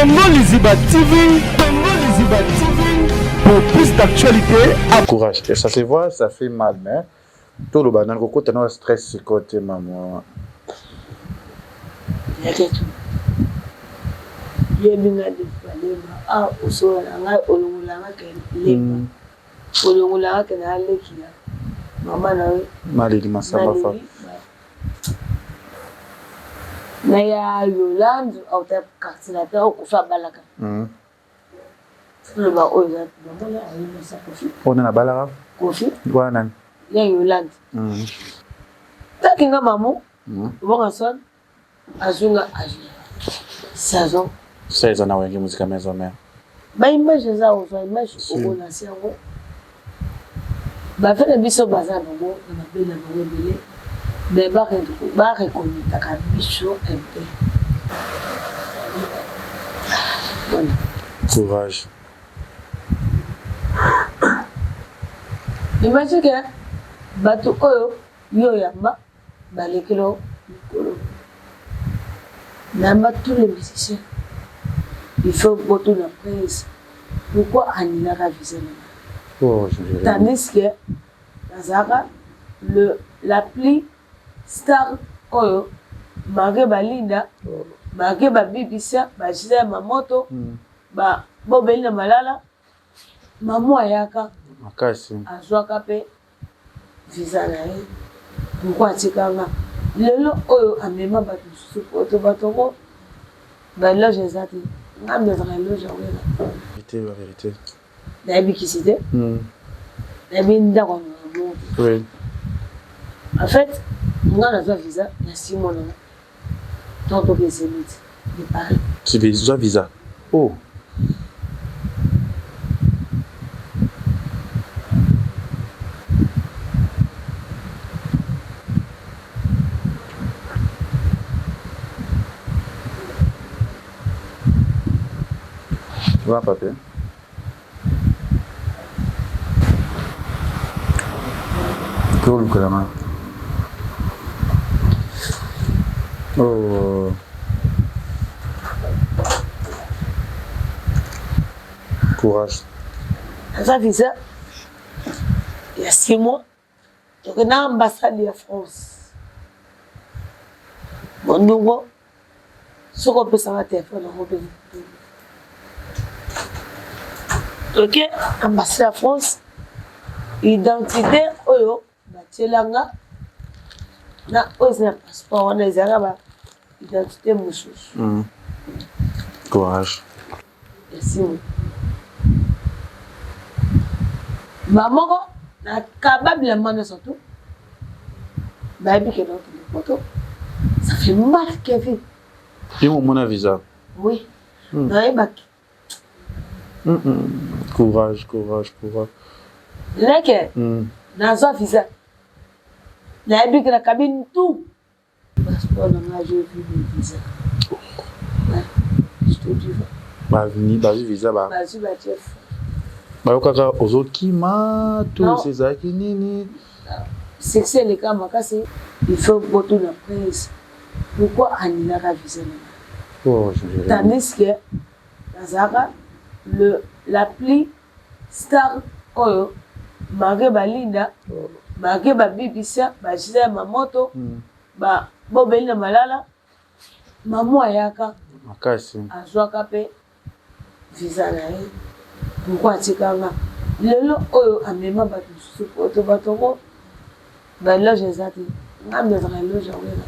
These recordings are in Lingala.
Congo Liziba TV, Congo Liziba TV, pour plus d'actualités. Courage, ça se voit, ça fait mal, mais toloba nani kokota na stress sikoyo te mama. Yaketu yebi nga defalemba ah osola na ngai olongola nga ke lemba mm. olongola nga ke na leki ya mama na yo maleli masamba fa na ya Yolande auta quartier na te okufa abalaka mm. loba oyo eza mama na ayebisa Kofi oyo nani abalaka Kofi wana nani ya Yolande mm. taki nga mamu mm. Werrason azwi nga azwi saison 16 ans na Wenge Musica Maison Mère ba image eza ozwa image okonasi yango Ba vieux na biso baza bango na mabe na bango ebele mais ba reconnectaka biso un peu. Voilà. Courage. Imagine que bato oyo yo oyamba balekeli yo likolo. Nayamba tous les musiciens. Il faut botuna prince pourquoi annulaka visa na nga. Oh, Tandis que nazalaka le la plus star oyo malgré ba Linda, oh. malgré ba Bibisa, ba Gisèle Mamoto, mm. ba Bobeli na Malala, mamu ayaka makasi azwaka pe visa na ye pourquoi atika nga lelo oyo amema bato mosusu poto bato yango ba loge eza te nga nazalaka loge yango eza vérité nayebi kisi te hmm. nayebi ndako ya moko te en fait nga nazwa visa ya six mois nanga ntango toke zenith de Paris zwa visa oh Va, papier. Tolukela nga. Oh. Courage. Naza visa ya 6 mois tokenda ambassade ya France. Mondungo soki opesanga telefone yango mpe toke ambassade ya France identité oyo batiela nga na oyo eza na passeport wana ezalaka ba identité mosusu mm. courage Esili. Ba moko na kaba bilamba nyonso tu bayebi ke naokende poto ça fait mal Kevin. Yo omona visa? Oui. Hmm. Nayebaki. Mm -mm. Courage, courage, courage. Leke, mm. nazwa visa. Nayebi ke nakabi tout. Passeport na nga j'ai vu des visa. Ouais, je te dis vrai. Bazwi bazwi visa ba. Bazwi ba chef. Bayokaka ozokima to ezalaki nini? Succès eleka makasi, il faut botuna prince pourquoi annulaka visa na nga. Oh, Tandis que nazalaka le la plus Star oyo malgre ba Linda, malgre ba Bibisa, ba Gisèle Mamoto, mm. ba Bobeli na Malala, mamu ayaka makasi azwaka pe visa na ye pourquoi atika nga lelo oyo amema bato mosusu poto bato yango ba loge eza te nga nazalaka loge yango eza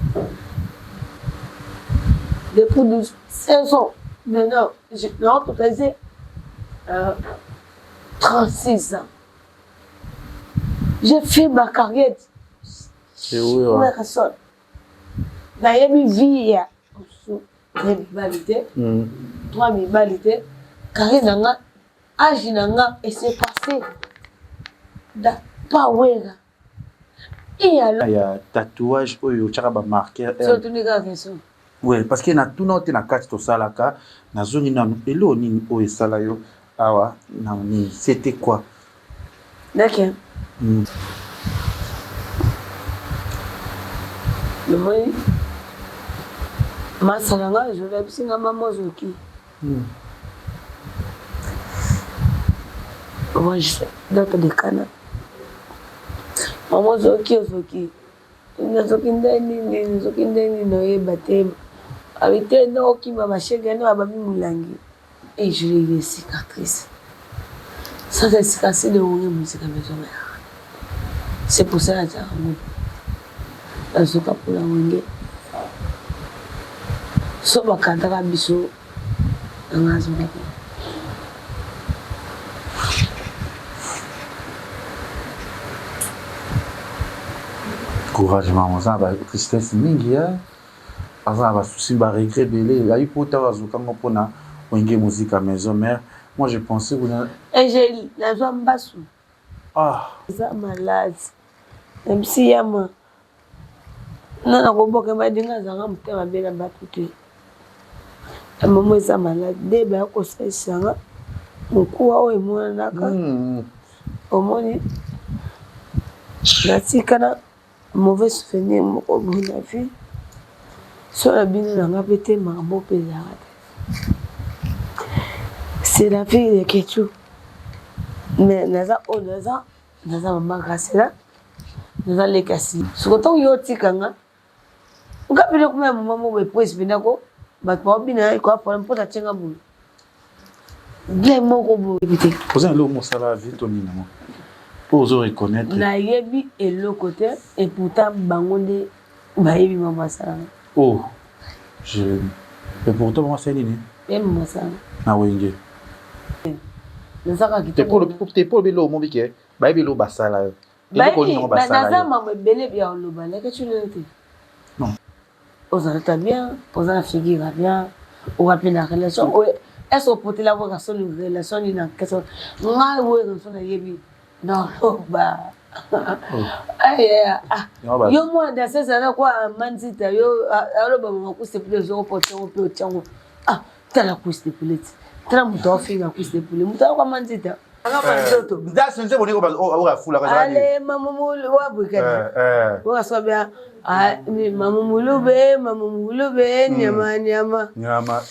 depuis 12 16 ans maintenant nao totalize euh, 36 ans j'ai fait ma carrière Werrason nayebi vie ya mosusu ye mibali te mm. trois mibali te carrière na nga age na nga ese passé da pa wera ya tatouage oyo otyaka ba marqueur oui parce que natuna yo te na kati tosalaka nazongi nanu eloko nini oyo esala yo awa na nini c'était quoi D'accord. Mm. Namoni masa na ngai ezolabisi nga mama ozoki. Mama data dekana. Mama ozoki ozoki. Nazoki nde nini, nazoki nde nini oyeba te. Abi te nde okima ba shege nde babambi mulangi. Et je l'ai eu cicatrice. Ça c'est cicatrice de Wenge Musica Maison Mère. C'est pour ça nazalaka ngo. Nazoka mpona Wenge. So bakantaka biso nanga azokaka. Courage mama, oza na ba tristesse mingi ya aza na ba soucis ba regret ebele ayi pota oyo azoka ngo mpona Wenge Musica Maison Mère. Moi je pensais kuna Et j'ai nazwa mbasu. Ah. Eza malade. MC Yama nga nakoboka badinga azalaka motema mabe na bato te. Ya mama eza malade nde baya kosalisa nga mokuwa oyo emonanaka omoni natikala mauvais souvenir moko boye na vie so na bino na nga mpe te makambo mpe ezalaka te. C'est la vie ya Kechu mais naza oyo naza naza mama Gracela naza leki ya Sylvie sikoyo ntango yo otika nga nga pene kuma ya mama moko epwesi pena ko bato baobina ekoya problème mpo natie nga boye bien moko boye te. Oza na eloko mosala ya vie to nini yango po ozo reconnaître? Nayebi eloko te et pourtant bango nde bayebi mama asala nga. Oh Jeremie et pourtant bango asali nini? Bayebi mama asala nga. Na wenge. Naza kaka kitoko. Te po olobi eloko moko ke bayebi eloko basala yo. Eloko nini yango basala yo? Naza mambo ebele ya koloba leketshou lelo te. Non. Oza nata bien, oza na figure ya bien, oza pe na relation oyo est-ce opotela Werrason relation nini na question ngai Werrason nayebi naloba yo mwana danseuse aza kwa manzita yo aloba mama kusi poulet ozoko pote yango mpe otyango ah tala kusi de poulet tala moto aofinga kusi de poulet moto aza kwa manzita ale mamumulu wabwikana wakasobia mamumulube mamumulube nyama nyama nyama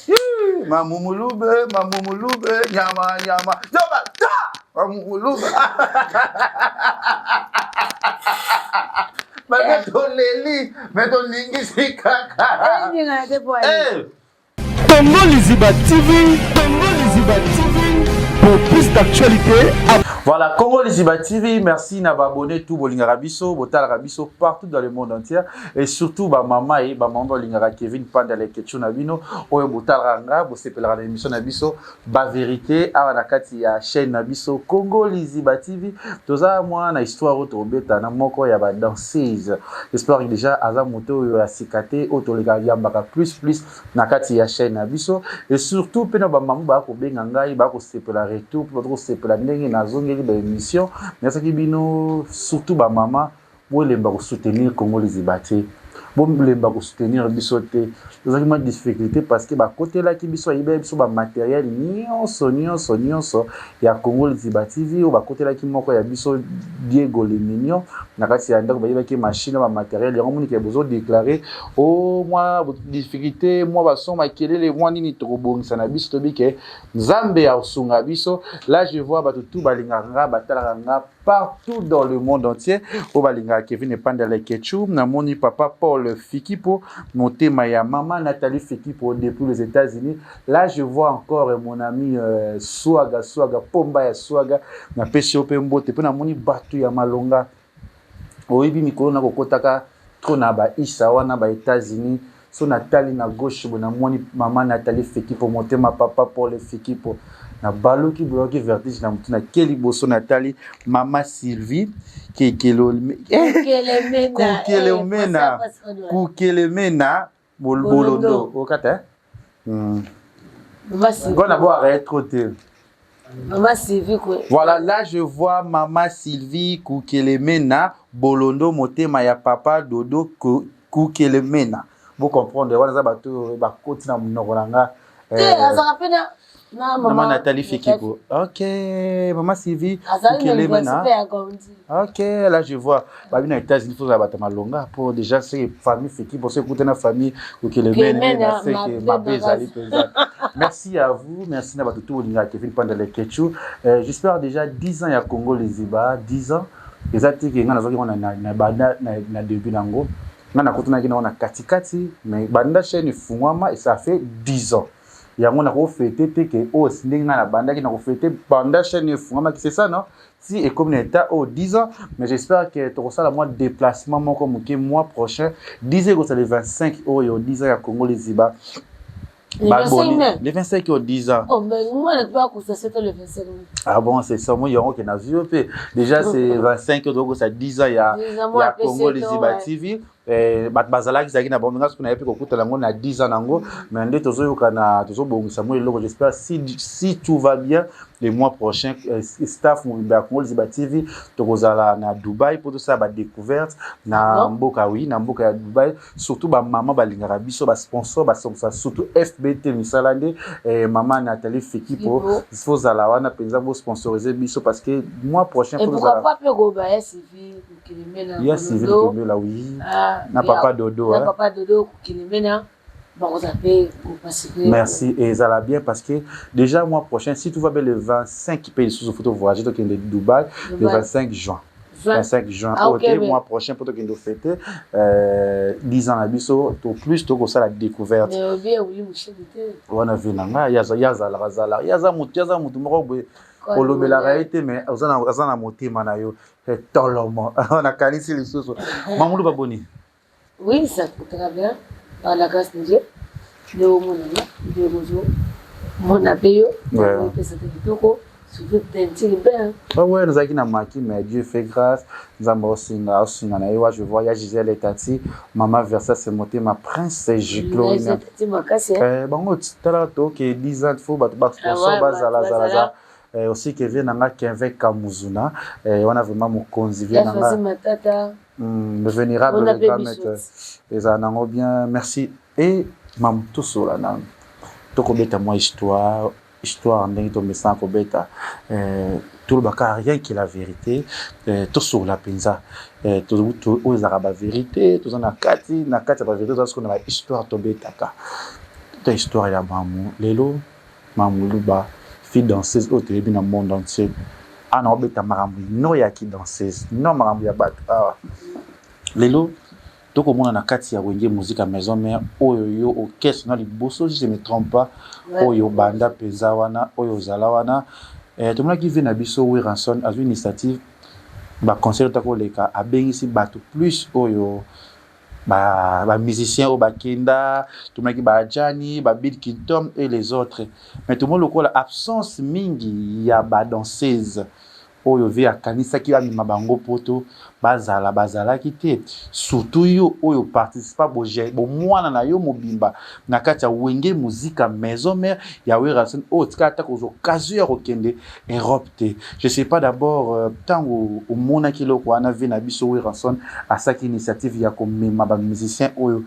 mamumulube mamumulube nyama nyama nyama ta mamumulube malgré toleli me toningisi kaka. Congo Liziba TV, Congo Liziba TV, pour plus d'actualités. Voilà, Congo Liziba TV, merci na ba abonné tout bolingaka biso, botalaka biso partout dans le monde entier et surtout ba mama et ba maman bolingaka Kevin Panda le Ketchu na bino oyo botalaka nga, bosepelaka na émission na biso ba vérité awa na kati ya chaîne na biso Congo Liziba TV. Toza mwa na histoire oyo tobeta na moko ya ba danseuse. J'espère que déjà aza moto oyo ya sika te oyo toleka yambaka plus plus na kati ya chaîne na biso et surtout pe na ba maman ba kobenga ngai ba kosepela retour pe ba kosepela ndenge nazongeli ba émission nasaki bino surtout ba mama bolemba ko soutenir Congo Liziba te bolemba ko soutenir biso te tozalaki mwa difficulté parce que bakotelaki biso bayibaki biso ba matériel nyonso nyonso nyonso ya Congo Liziba TV oyo bakotelaki moko ya biso Diego le Mignon na kati ya ndako bayibaki machine ba matériel yango moni ke bozo déclarer o mwa difficulté mwa bason makelele mwa nini tokobongisa na biso tobi ke Nzambe akosunga biso. Là je vois bato tout balingaka nga batalaka nga partout dans le monde entier oyo balingaka Kevin Epanda Leketchou. Namoni papa Paul Fikipo motema ya mama Nathalie Fikipo depuis les États-Unis. Là je vois encore mon ami Swaga Swaga Pomba ya Swaga napesi yo mpe mbote mpe namoni bato ya malonga oyebi mikolo nakokotaka trop na ba isa wana ba États-Unis so natali na gauche boye namoni mama Nathalie Fikipo motema papa Paul Fikipo nabaluki boyoki vertige na motu nake liboso natali mama Sylvie Kukelemena Kukelemena Bolondo okata ngona bo arrête trop te. Maman Sylvie quoi. Voilà, là je vois Maman Sylvie Kukelemena Bolondo motema ya papa Dodo Kukelemena. Vous comprenez, wana za bato bakoti na monoko na nga. Te azaka pe na Na Mama mama Nathalie Fikipo. Ok, Mama Sylvie. Azali na Kukeleme université ya Gondi. Ok, là je vois. Babi na États-Unis, faut la malonga pour déjà c'est famille Fikipo, c'est écouter na famille Kukeleme Kukeleme na c'est na que mabe mabe ezali makasi. penza. Merci à vous, merci na bato tout olinga Kevin Pandele Kechu. J'espère déjà 10 ans ya Congo Liziba, 10 ans. Eza te ke nga nazwaki ngo na banda na début nango. Nga nakutanaki nango na katikati, mais banda chaîne efungwama et ça fait 10 ans. Yango nakofete te ke oyo ndenge nga nabandaki nakofete banda chaîne efungwamaki, c'est ça non? Si ekomi na état oyo 10 ans, mais j'espère que tokosala mwa déplacement moko moke mois prochain. 10 ans ekosala le 25 oyo, 10 ans ya Congo Liziba. Le 25 mai. Le 25 oyo 10 ans. Oh, mais moi, je peux pas c'est le 25 mai. Ah bon, c'est ça, moi yango ke nazwi yo mpe déjà c'est 25 oyo tokosala 10 ans ya 10 ans, moi, ya apesi Congo ye to, Liziba ouais. TV. Bato bazalaki zalaki na bango, nga soki nayebi kokutana yango na 10 ans nango, mais nde tozoyoka na tozobongisa mwa eloko. J'espère si tout va bien, le mois prochain, staff mobimba ya Congo Liziba TV tokozala na Dubai mpo tosala badécouverte na Ah bon? mboka, oui, na mboka ya Dubai. Surtout bamama balingaka biso, basponsor basongisa, surtout FBT misala nde mama Nathalie Fikipo. Fikipo. Fozala wana mpenza, bosponsorize biso parce que mois prochain Et faut pourquoi tozala pas mpe koba ya Sylvie Kukeleme na ya Sylvie Dodo. Kembela, oui. Ah, na papa Dodo, na hein. papa Dodo Kukeleme na bakozala mpe kopasike. Merci, et ça va bien parce que déjà mois prochain, si tout va bien, le 25, il paye sous photo voyager, donc il est de Dubaï, le Dubaï. 25 juin. Juin. 25 juin, Ah, ok, ok, mais- mois prochain, pour que nous fêter 10 ans à biso, to plus, to ça la découverte. Mais obi awuli mosheni te. Wana vi na nga, yaza yaza la zala, yaza mutu, yaza mutu moko boye. Olobelaka ye te, mais aza na motema na yo. Tolomo. Nakanisi lisusu. Mamulu baboni. Oui, ça très bien. Par la grâce de Dieu. Nde omonanga, nde ozomona mpe yo. Epesaka kitoko, surtout tentile mpe, hein. Ah ouais, nazalaki na maki, mais Dieu fait grâce. Nzambe osinga, osinga na ye wa, je vois ya Gisèle Etati, Mama Versace Motema, Prince Giclorina. Tati makasi, hein. Bango tala toke 10 ans, faut bato ba sponsor Ah ouais, bazala bato zala bazala. za. Aussi que vie nanga Kenve Kamuzuna, wana vraiment mokonzi vie Ya Francis nanga. Matata. Le vénérable On a le grand baby maître. shoot. Eza nango bien, merci. Et mam tosola na tokobeta mwa histoire ndenge tomesana kobeta, tolobaka rien que la vérité, tosola mpenza, oyo ezalaka bavérité, toza na kati ya bavérité, toza sikoyo na bahistoire. Tobetaka ta histoire ya mamu lelo, Mamu Luba, fille danseuse oyo toyebi na monde entier. Ana obeta makambo no yaki danseuse no makambo ya bato awa lelo tokomona na kati ya Wenge Musica Maison Mère, oyo yo orchestre na liboso, si je me trompe pas, oyo banda mpenza wana, oyo ozala wana. Tomonaki vie na biso Werrason azwi initiative, baconcert ta koleka, abengisi bato plus oyo bamusicien oyo bakenda. Tomonaki baajani, babill Clinton et les autres, mais tomoni lokola absence mingi ya badanseuse oyo vie akanisaki amema bango poto bazala, bazalaki te. Surtout yo oyo participa bomwana na yo mobimba na kati ya Wenge Musica Maison Mère ya Werrason, oyo tika ata kozwa occasion ya kokende Europe te. Je sais pas d'abord, ntango omonaki eloko wana, vie na biso Werrason asalaki initiative ya komema bamusicien oyo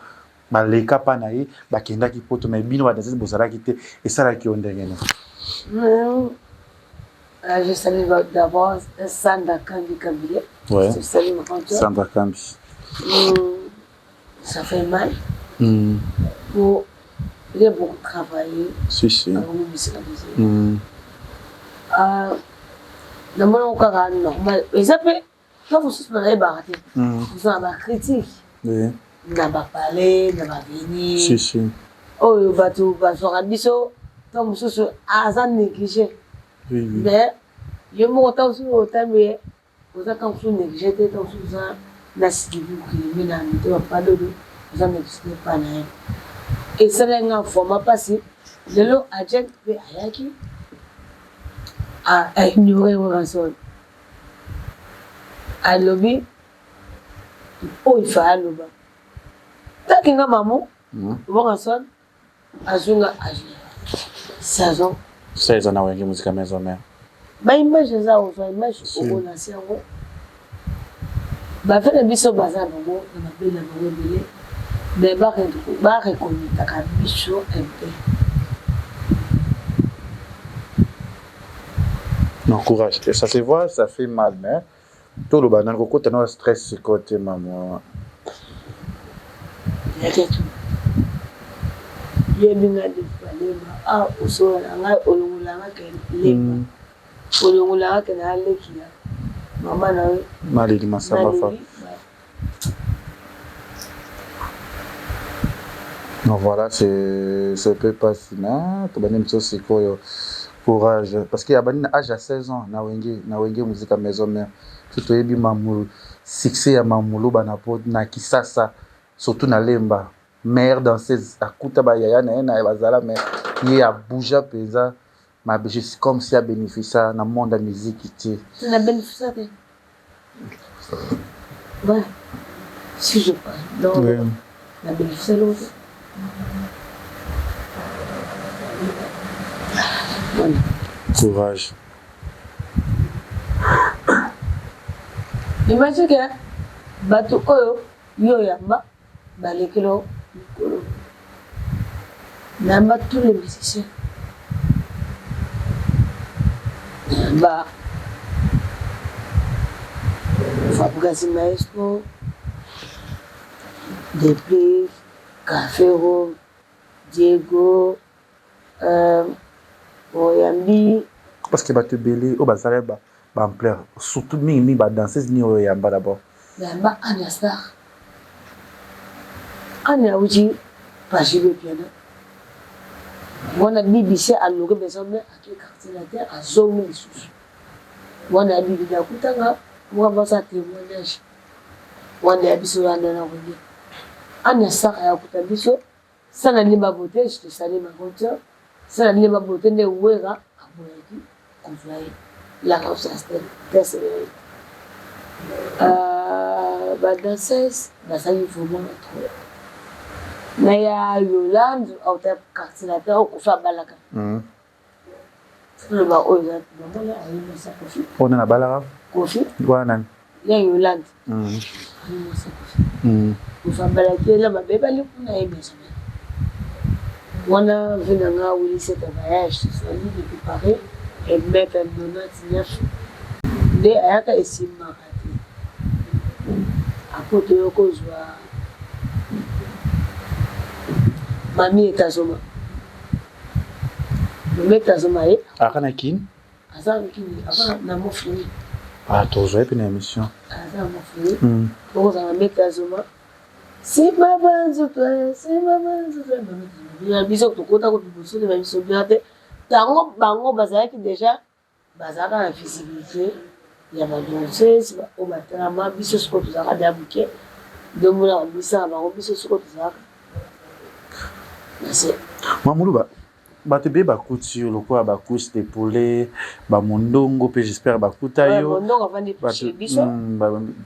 baleka mpa na ye, bakendaki poto, mais bino badanseuse bozalaki te, esalaki yo ndenge nini? Je salue d'abord Sandra Kambi Kambile. Ouais. Je salue ma grande sœur. Sandra Kambi. Ça fait mal. Pour, j'ai beaucoup travaillé. Si, si. Avant de me Ah, namona kaka normal. Eza mpe ntango mosusu nayebaka te. Oza na bacritique na bapale na baveni Si, si. oyo bato bazwaka biso, ntango mosusu aza négligé. Mais yo moko, ntango mosusu otambi ye, oza ntango mosusu négligé te, ntango mosusu oza na Sylvie Okilimi na motema padodo, oza négligé te mpa na ye. Esalaki nga vraiment mpasi. Lelo agent mpe ayaki aignore Werrason, alobi oyo ifa aloba taki nga mamu. Werrason azwi nga, azwi saison. 16 ans na Wenge Musica Maison Mère. Baimage eza, ozwa image, okonasi yango. Bafe na biso baza bango na mabe na bango ebele, mais bareconnaîtraka biso un peu. Non, courage. Ça se voit, ça fait mal, mais toloba nani kokota na stress sikoyo te mama. Yake tu. Yebi nga defa lemba ah osola na ngai olongola nga ke lemba. Olongola nga ke na leki ya mama na yo. Maleli masamba fa. Non, voilà, c'est peu pasi mais tobandi biso sikoyo courage parce que abandi na âge ya 16 ans na Wenge, na Wenge Musica Maison Mère. So toyebi mamu succès ya Mamuluba na po na Kisasa, surtout na Lemba, meilleure danseuse akuta bayaya na ye na bazala, mais ye abouja mpenza mabe comme si abénéficia na monde ya musique te. Na bénéficia te. Ouais. Si je parle. Donc, oui. Na bénéficia l'autre. Voilà. Courage. Imagine que bato oyo yo yamba balekelo likolo, nayamba tous les musiciens, nayamba Fabregas Maestro depuis Cafero Diego, oyambi. Parce que bato ebele oyo bazala baampleur, surtout mingimingi badanseuse nini oyo oyamba d'abord? Nayamba Anya Star. Anya awuti Pajibe Piana wana BBC aloke maison mère, ake Quartier Latin, azongi lisusu wana ya bibi akutanga mwa basa témoignage wana ya biso wana na Wenge. Anya Star ayakuta biso sana limba beauté. Je te salue, ma grande sœur. Sana limba beauté nde Wera aboyaki kozwa ye laka tese. Badanseuse bazali vraiment trop na ya Yolande auta Quartier Latin oyo Kofi abalaka. Loba oyo eza bamona ayebisa Kofi. Oyo nani abalaka? Kofi. Wana nani? Ya Yolande ayebisa Kofi. Kofi abalaki ela babebali kuna yebisa wana ve na nga Williseta voyage tosali depuis Paris et maître 99 nde ayaka esimbaka te apo toyo kozwa mami etazoma, mami etazoma ye. Aka na Kini? Aza Kini, aza na Mofini. Ah, tozwa ye mpe na émission. Aza na Mofini, okozala mami etazoma nsima banzoto, nsima banzoto na biso tokota ko liboso na biso bien te. Ntango bango bazalaki déjà, bazalaka na visibilité ya badanseuse oyo batalama. Biso sikoyo tozalaka deya moke nde omonaka misala bango, biso sikoyo tozalaka na se. Mamuluba, bato ebele bakuti yo lokola bacuisse de poulet, bamondongo mpe j'espère bakuta yo. Mondongo avandi chez biso.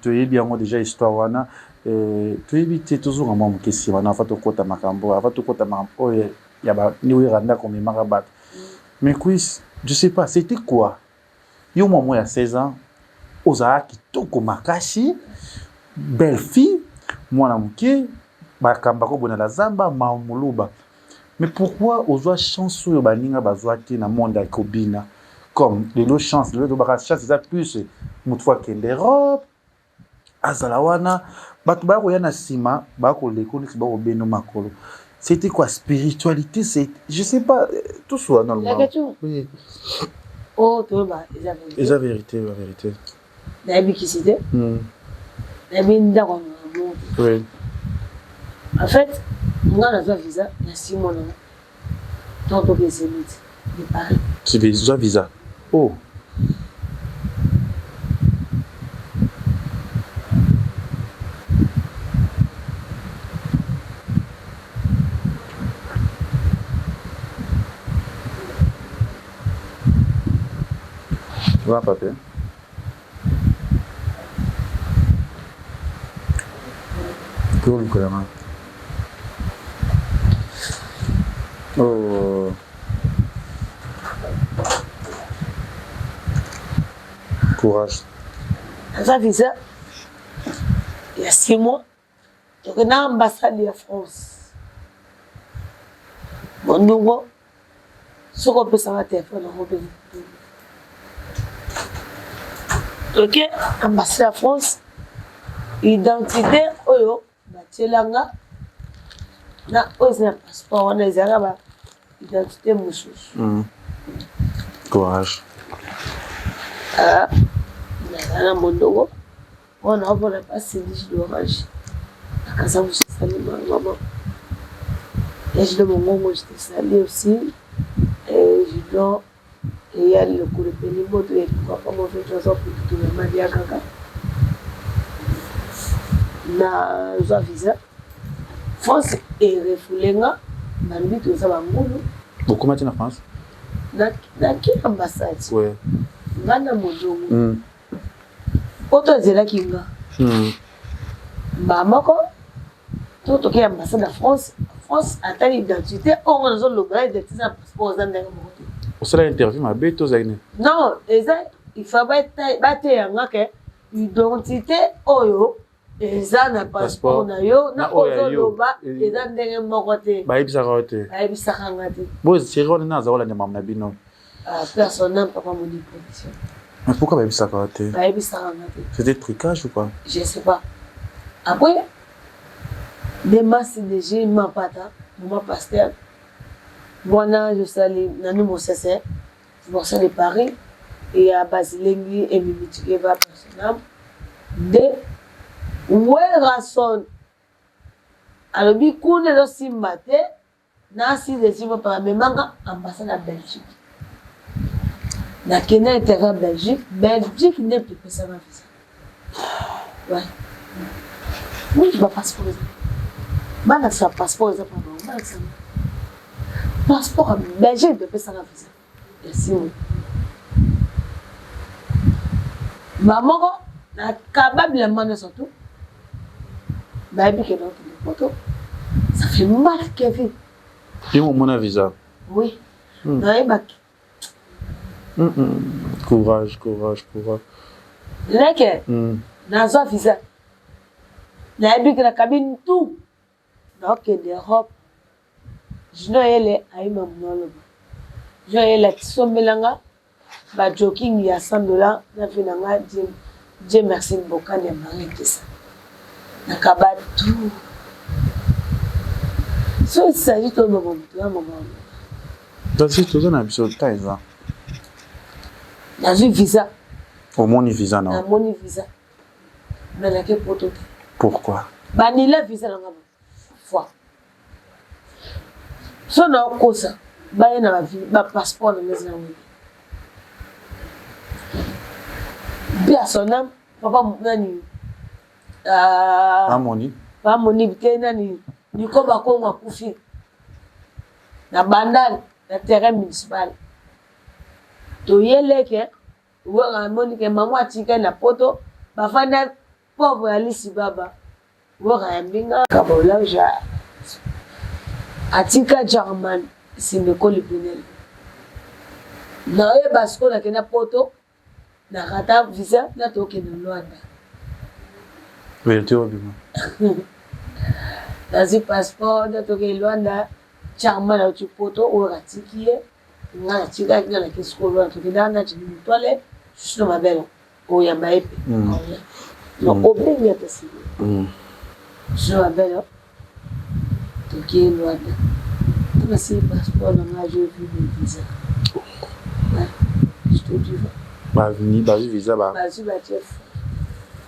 Toyebi yango déjà histoire wana. Toyebi te, tozonga mwa moke nsima na ava tokɔta makambo, ava tokɔta makambo oyo ya niwera ndako omemaka bato. Mais cuisse, je sais pas c'était quoi, yo mwa mwa ya 16 ans ozalaka kitoko makasi, belle fille, mwana moke bakambaka obonela zamba Mamuluba, mais pourquoi ozwa chance oyo baninga bazwa te na monde ya kobina? Comme lelo chance, lelo tobaka chance eza plus motu fo akende Europe azala wana, bato baya koya na nsima baya koleka neti bakobenda makolo. C'était quoi, spiritualité? C'est, je sais pas, tout soit normalement. Oui, oh, toyeba eza vérité. Eza vérité, la vérité. Nayebi kisi te, nayebi ndako na mo te. En fait, nga nazwa visa ya 6 mois nanga donc toke Zénith de Paris. Tu zwa visa, oh. Va papier. Tolukelanga. Oh. Courage. Naza visa ya 6 mois, toke na ambassade ya France. Mondongo, soki opesanga telefone yango mpe. Toke ambassade ya France, identité oyo batiela nga na oyo eza na passeport wana ezalaka ba identité mosusu. Courage. Ah, nazala na mondongo wana omona mpasi lige d'orange akaza mosesali mama ya Judo Mongongo, je te salue aussi. Et Judo eya lokolo peni moto ya papa mofeto aza kututu na madia kaka nazwa visa. France erefouler nga, balobi toza bangulu. Bokoma ti na France? Nake ambassade. Nga na mondongo poto ezelaki nga mbaa moko to toke ambassade ya France. France atali identité oyo nga nazoloba na identité na passeport eza ndenge moko te. Osala interview mabe to ozalaki nini? Non, eza il faut bateya nga ke identité oyo eza na passeport na yo na ozoloba eza ndenge moko te. Bayebisaka yo te? Bayebisaka nga te. Bo série wana aza kolanda mamu na bino. Personnel papa moni production. Mais pourquoi bayebisaka yo te? Bayebisaka nga te. C'était trucage ou quoi? Je sais pas. Après Dema CDG Mapata, mama pasteur wana, je sali nanu Mosese Morceau de Paris ya Basilengi Emimitikeva personnel nde Werrason alobi kuna ezosimba te na CDG Mapata, amemanga ambassade ya Belgique. Nakende interview ya Belgique. Belgique nde topesanga visa. Ouais, oui, bapasseport eza, balakisa passeport eza pa bango, balakisa passeport ya Belgique topesanga visa ya simo bamoko nakaba bilamba nyonso tu bayebi ke naokende poto. Ça fait mal, Kevin. Yo omona visa? Oui. Nayebaki. Courage, courage, courage. Leke nazwa visa, nayebi ke nakabi tout, naokende Europe. Junior Yele ayima monoloba, Junior Yele atisombelanga bajoking ya 100 $ na vie na nga. Dieu merci, mbokani ya Marie Kesa nakaba tout. So esali toboma moto ya mama. Kasi toza na biso ta eza. Nazwi visa. Omoni visa na? Namoni visa mais nake poto te. Pourquoi? Banila visa nanga fois so naokosa baye na bapasseport na nga eza nango mpe à son âme papa nani. Amoni. Bamoni te nani Niko Bakongo akufi na Bandal na terrain municipal. Toyeleke waka amoni ke mama atikali na poto, bafanda pauvre Alisi baba waka ya mbinga kabolauja atika German nsima ekoli pinele. Naoyeba sikoyo nakenda poto na rata visa na tokende Lwanda. Vérité obima. Nazwi passeport na tokende Lwanda. Charman auti poto oyo atiki ye, nga natikaki, nga nake sikoyo Lwanda. Tokendaka na jimi motwale susu na mabele oyamba ye mpe donc obengi ata sikoyo susu na mabele. Tokei Lwanda, tokasili passeport na nga, j'ai vu mes visa. Ouais, je te dis vrai. Bazwi visa ba? Bazwi, batie.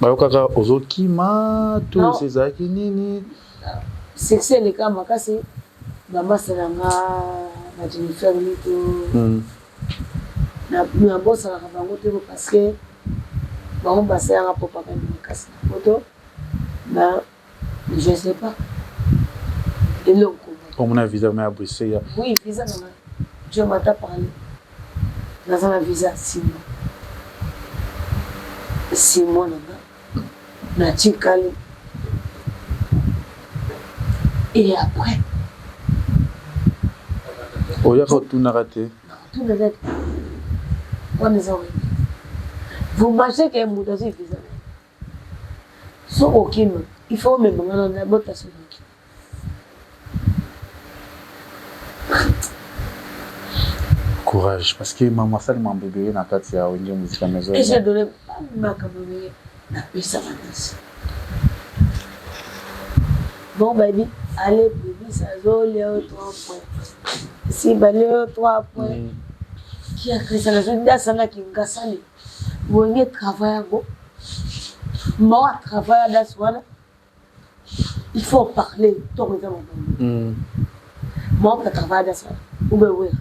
Bayokaka ozokima to ezalaki nini? Succès eleka makasi, bamasa na nga ba Jennifer Mito, nabosanaka bango te parce que bango basalanga propagande makasi na poto. Na je sais pas eloko. Omona visa ma ya Bruxelles? Oui, visa nanga, Dieu m'a parlé, naza na visa 6 mois, 6 mois nanga natikali. Et après? Oyaka otunaka te? Tuna nani? Wana eza wenge. Vous marchez ke moto azwi visa na ye so okima, il faut omema nga na bota soki Courage, parce que mama asali mambo ebele na kati ya Wenge Musica Maison. Et j'ai donné makambo ebele napesa makasi. Bon baby, allez bébé, azolia yo 3 points. Si balia yo 3 points. Qui a créé ça? Nazo dasanga kingasani. Wenge travail yango. Moko travail das wana. Il faut parler ntongo eza makambo. Moko travail das wana. Ube wera.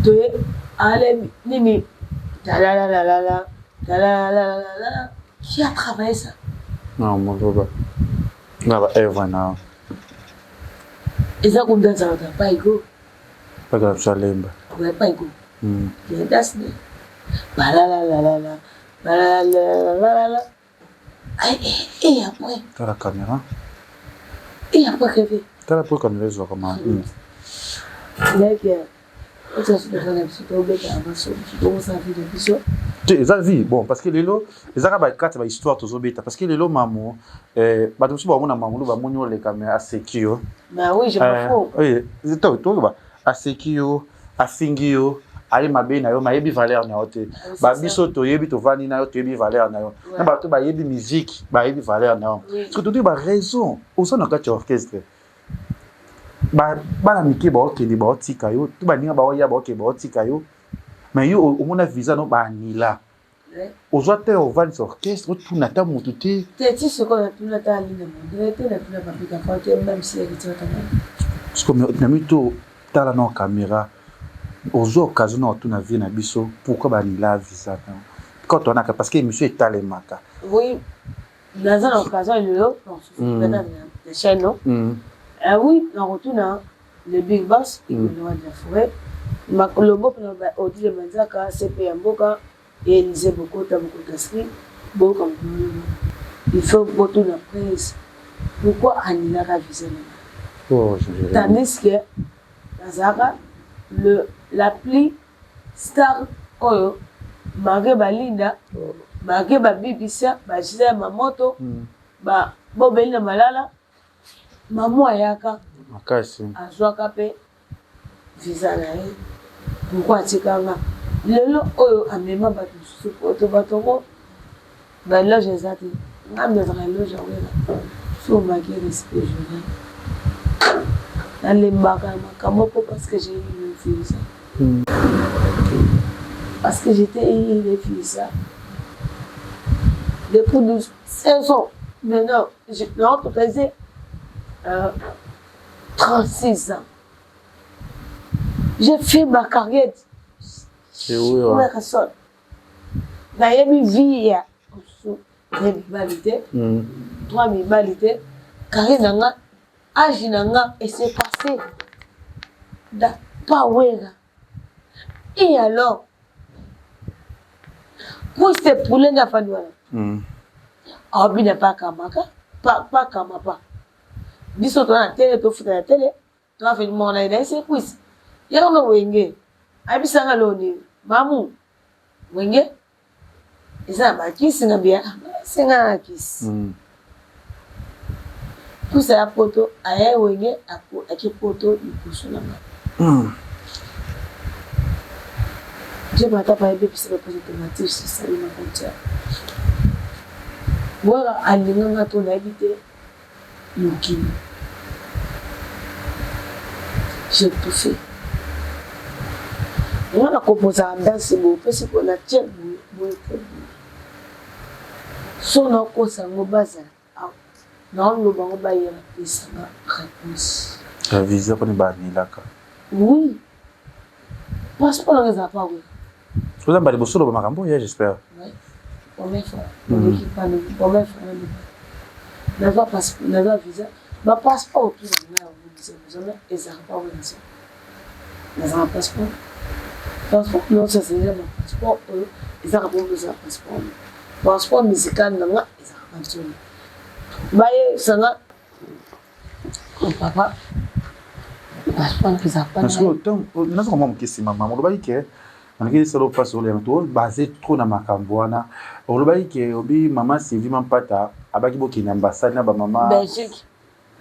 Toye ale nini talalalala talalalala. Qui a travaillé ça? Non, moloba na ba œuvre na Eza kodanzaka paigo. Mpaka biso alemba. Paigo. Dasne balalalalala balalalalala et après Tala caméra. Et après keve. Tala po caméra ezwaka ma. Like otosutoka biso tobeta maso tokosala vie na biso. Te, eza vie bon, parce que lelo ezaka bakati ya bahistoire tozobeta, parce que lelo mamo bato mosusu bamona mamulu, bamoni oleka, mais aseki yo. Bah oui, je m'en fous. Oui, toyoba aseki yo, afingi yo, aye mabe na yo, mayebi valeur na yo te. Babiso toyebi, tovandi na yo, toyebi valeur na yo, na bato bayebi musique bayebi valeur na yo. Parce que totoyi baraison, oza na kati ya orchestre, bana mike baokende baotika yo to baninga baoya baokende baotika yo, mais yo omona visa no baanila, ozwa te, ovandisa orchestre, otuna ata motu te. Te, ti sikoyo natuna ata Aline Mondele te, natuna Papika Fa te, même si Héritier Watanabe. Parce que na mito tala na caméra, ozwa occasion na otuna vie na biso pourquoi banila visa na quand towanaka, parce que émission etalemaka. Oui, naza na occasion lelo na chaîne no. Oui, nakotuna le big boss Igwe de la forêt, lobo mpona Odile Manzaka, CP ya mboka, Élysée Bokota Bokota Sri boyoka mokolo. Il faut botuna Prince pourquoi anilaka visa na Oh, tandis que nazalaka le la plus star oyo malgré balinda, malgré babibisa bagisela ya mamoto, bobeli na malala, mamo ayaka. Makasi. Azwaka mpe visa na ye. Pourquoi atikanga lelo oyo amema bato mosusu poto? Bato ngo baloge eza te, nga nazaka loge awela so omaki respect journal nalembaka na makambo mpo parce que j'ai eu une visa, parce que j'étais une visa depuis 12 16 ans. Maintenant j'ai totalisé 36 ans, j'ai fait ma carrière. Personne nayebi vie ya mosusu ya mibali te, trois mibali te. Carrière na nga, âge na nga ese passé da pa wera. Et alors puisse poulet nga afandi wana aobina pakamaka pakama pa biso toza na tele, tofuta na tele, toafeni moko na ye na ese puisse yaka na Wenge ayebisanga loo nini mamu Wenge eza na bakisi nga bia senga na kisi pusa ya poto aya Wenge ake poto liboso na nga. Je matapa ayebebisa bapose automatique esali makontia wera alinganga to nayebi te mokili. J'ai tout fait nga na komposaka danse boye, opesi ko na tie boye boye te boye so nakosa yango bazala awa naoloba yango bayeba pesanga réponse. Ya visa mponi banilaka. Oui, passeport nanga ezala pa wera. Oza mbala liboso oloba makambo oyo, j'espère. Première fois oleki pano, première fois naloba nazwa passeport, nazwa visa, bapasseport otu na ngai yango ezalaka pa wera. So nazala passeport, passeport nyonso ezali bapasseport oyo ezaka bongo, ezala passeport, passeport musical na nga ezalaka banzoni bayesanga papa passeport nanga ezala pa. Nazoka mwa moke nsima mama olobaki ke malgré esala mpasi olema to base trop na makambo wana, olobaki ke obi mama Sylvie Mampata abaki bokende ambassade na bamama. Belgique.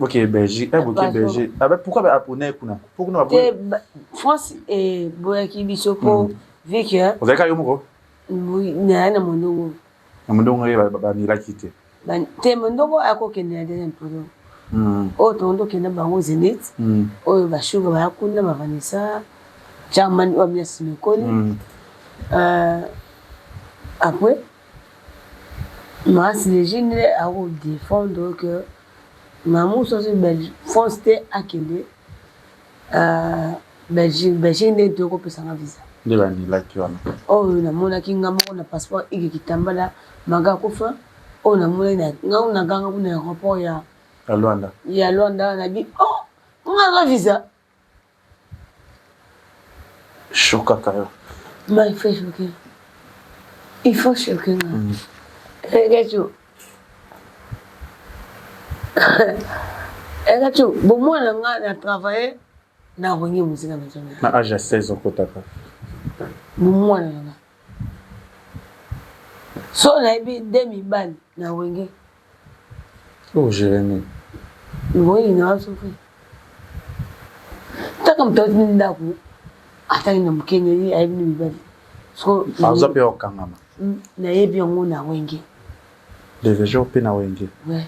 Ok, Belgique. Eh, ok, Belgique. Ah ben pourquoi ba abonné kuna? Pourquoi ba France et boyaki biso po vu que Vous avez yo moko? Oui, na na mondongo. Na mondongo ye ba milaki te. Ba te mondongo akokende na deuxième poto. Oyo tondo kende bango Zenith. Oyo ba shuga ba kuna ba Vanessa. German oyo amina simekoli. Après Maasi Legine ako défendre que Mamu soki Belgique France te akende Belgique Belgique nde tokopesa nga visa. Nde banilaki wana. Oyo namonaki nga moko na passeport Ige Kitambala Maga akufa oyo namonaki na nga na ganga kuna aéroport ya ya Luanda. Ya Luanda na bi oh nga na visa. Chokaka yo. Ma il faut choquer. Il faut choquer nga. Ekachu. Ekachu, bomwana nga na travailler na Wenge Musica Maison Mère. Na âge ya 16 okotaka. Bomwana na nga. So nayebi de mibali na Wenge. Oh Jérémie. Oui, na souffrir. Taka moto auti ndako atangi na mokengeli ayebi ni mibali. So aza mpe okangama. Nayebi yango na Wenge. Deja mpe na Wenge. Ouais.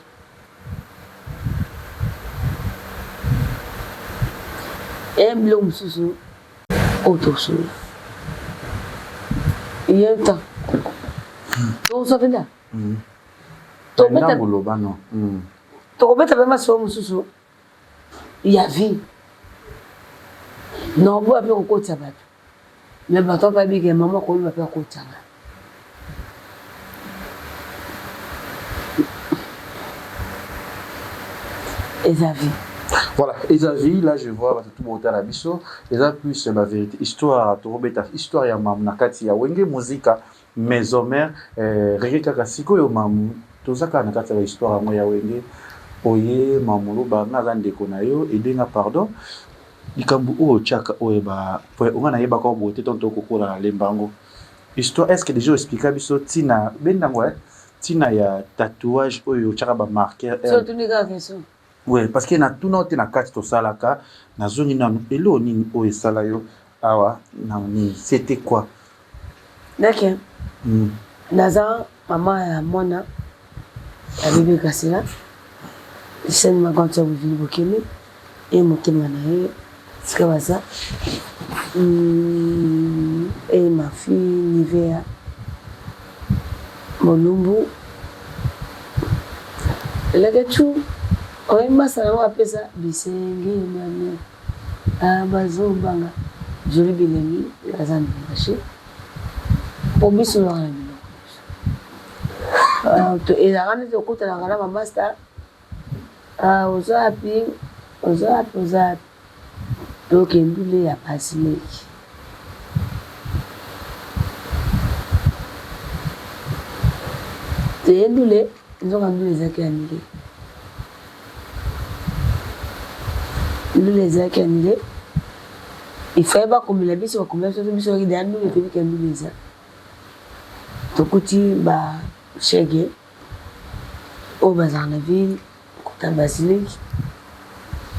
Eh biloko mosusu oyo tosolola. Ye temps. Tozwa mpenza. Tokobeta mpe masolo mosusu ya vie naoboya mpe kokotisa bato me bato bayebi ke mama koloba mpe akotisa nga. Eza vie. Voilà, eza vie, là je vois bato tout botala biso, eza plus ba vérité histoire tokobeta histoire ya mamu na kati ya Wenge Musica Maison Mère regret kaka sikoyo mamu toza kaka na kati ya ba histoire yango ya Wenge oye mamu loba nga aza ndeko na yo aide nga pardon likambo oyo otiaka oyo ba point nga nayebaka oyo boye te tonto okokola na lemba yango histoire est ce que déjà expliqua biso tina benda yango tina ya tatouage oyo otiaka ba marqueur so otuni kaka question. Ouais, parce que na tuna te na kati tosalaka nazongi nanu eloko nini oyo esala yo awa na nini c'était quoi? D'accord. Naza mama ya mwana ya bébé Kasela. Sene makanti ya bovili bokemi e motema na ye sika baza e ma fille Nivea Bolumbu Leketchou oyebi masala yango apesa bisengi mame bazobanga Jolie Bilengi aza na Lubumbashi po biso kaka na biloko biso ezalaka neti okutanaka na ba masta oza wapi oza wapi oza wapi toke ndule ya pasi leki toye ndule nzoka ndule ezalaki annule ndule ezalaki annule il fallait bakomela biso bakomela biso biso yaki deya ndule toyebi ke ndule eza tokuti ba shege oyo bazalaka na ville kota basilique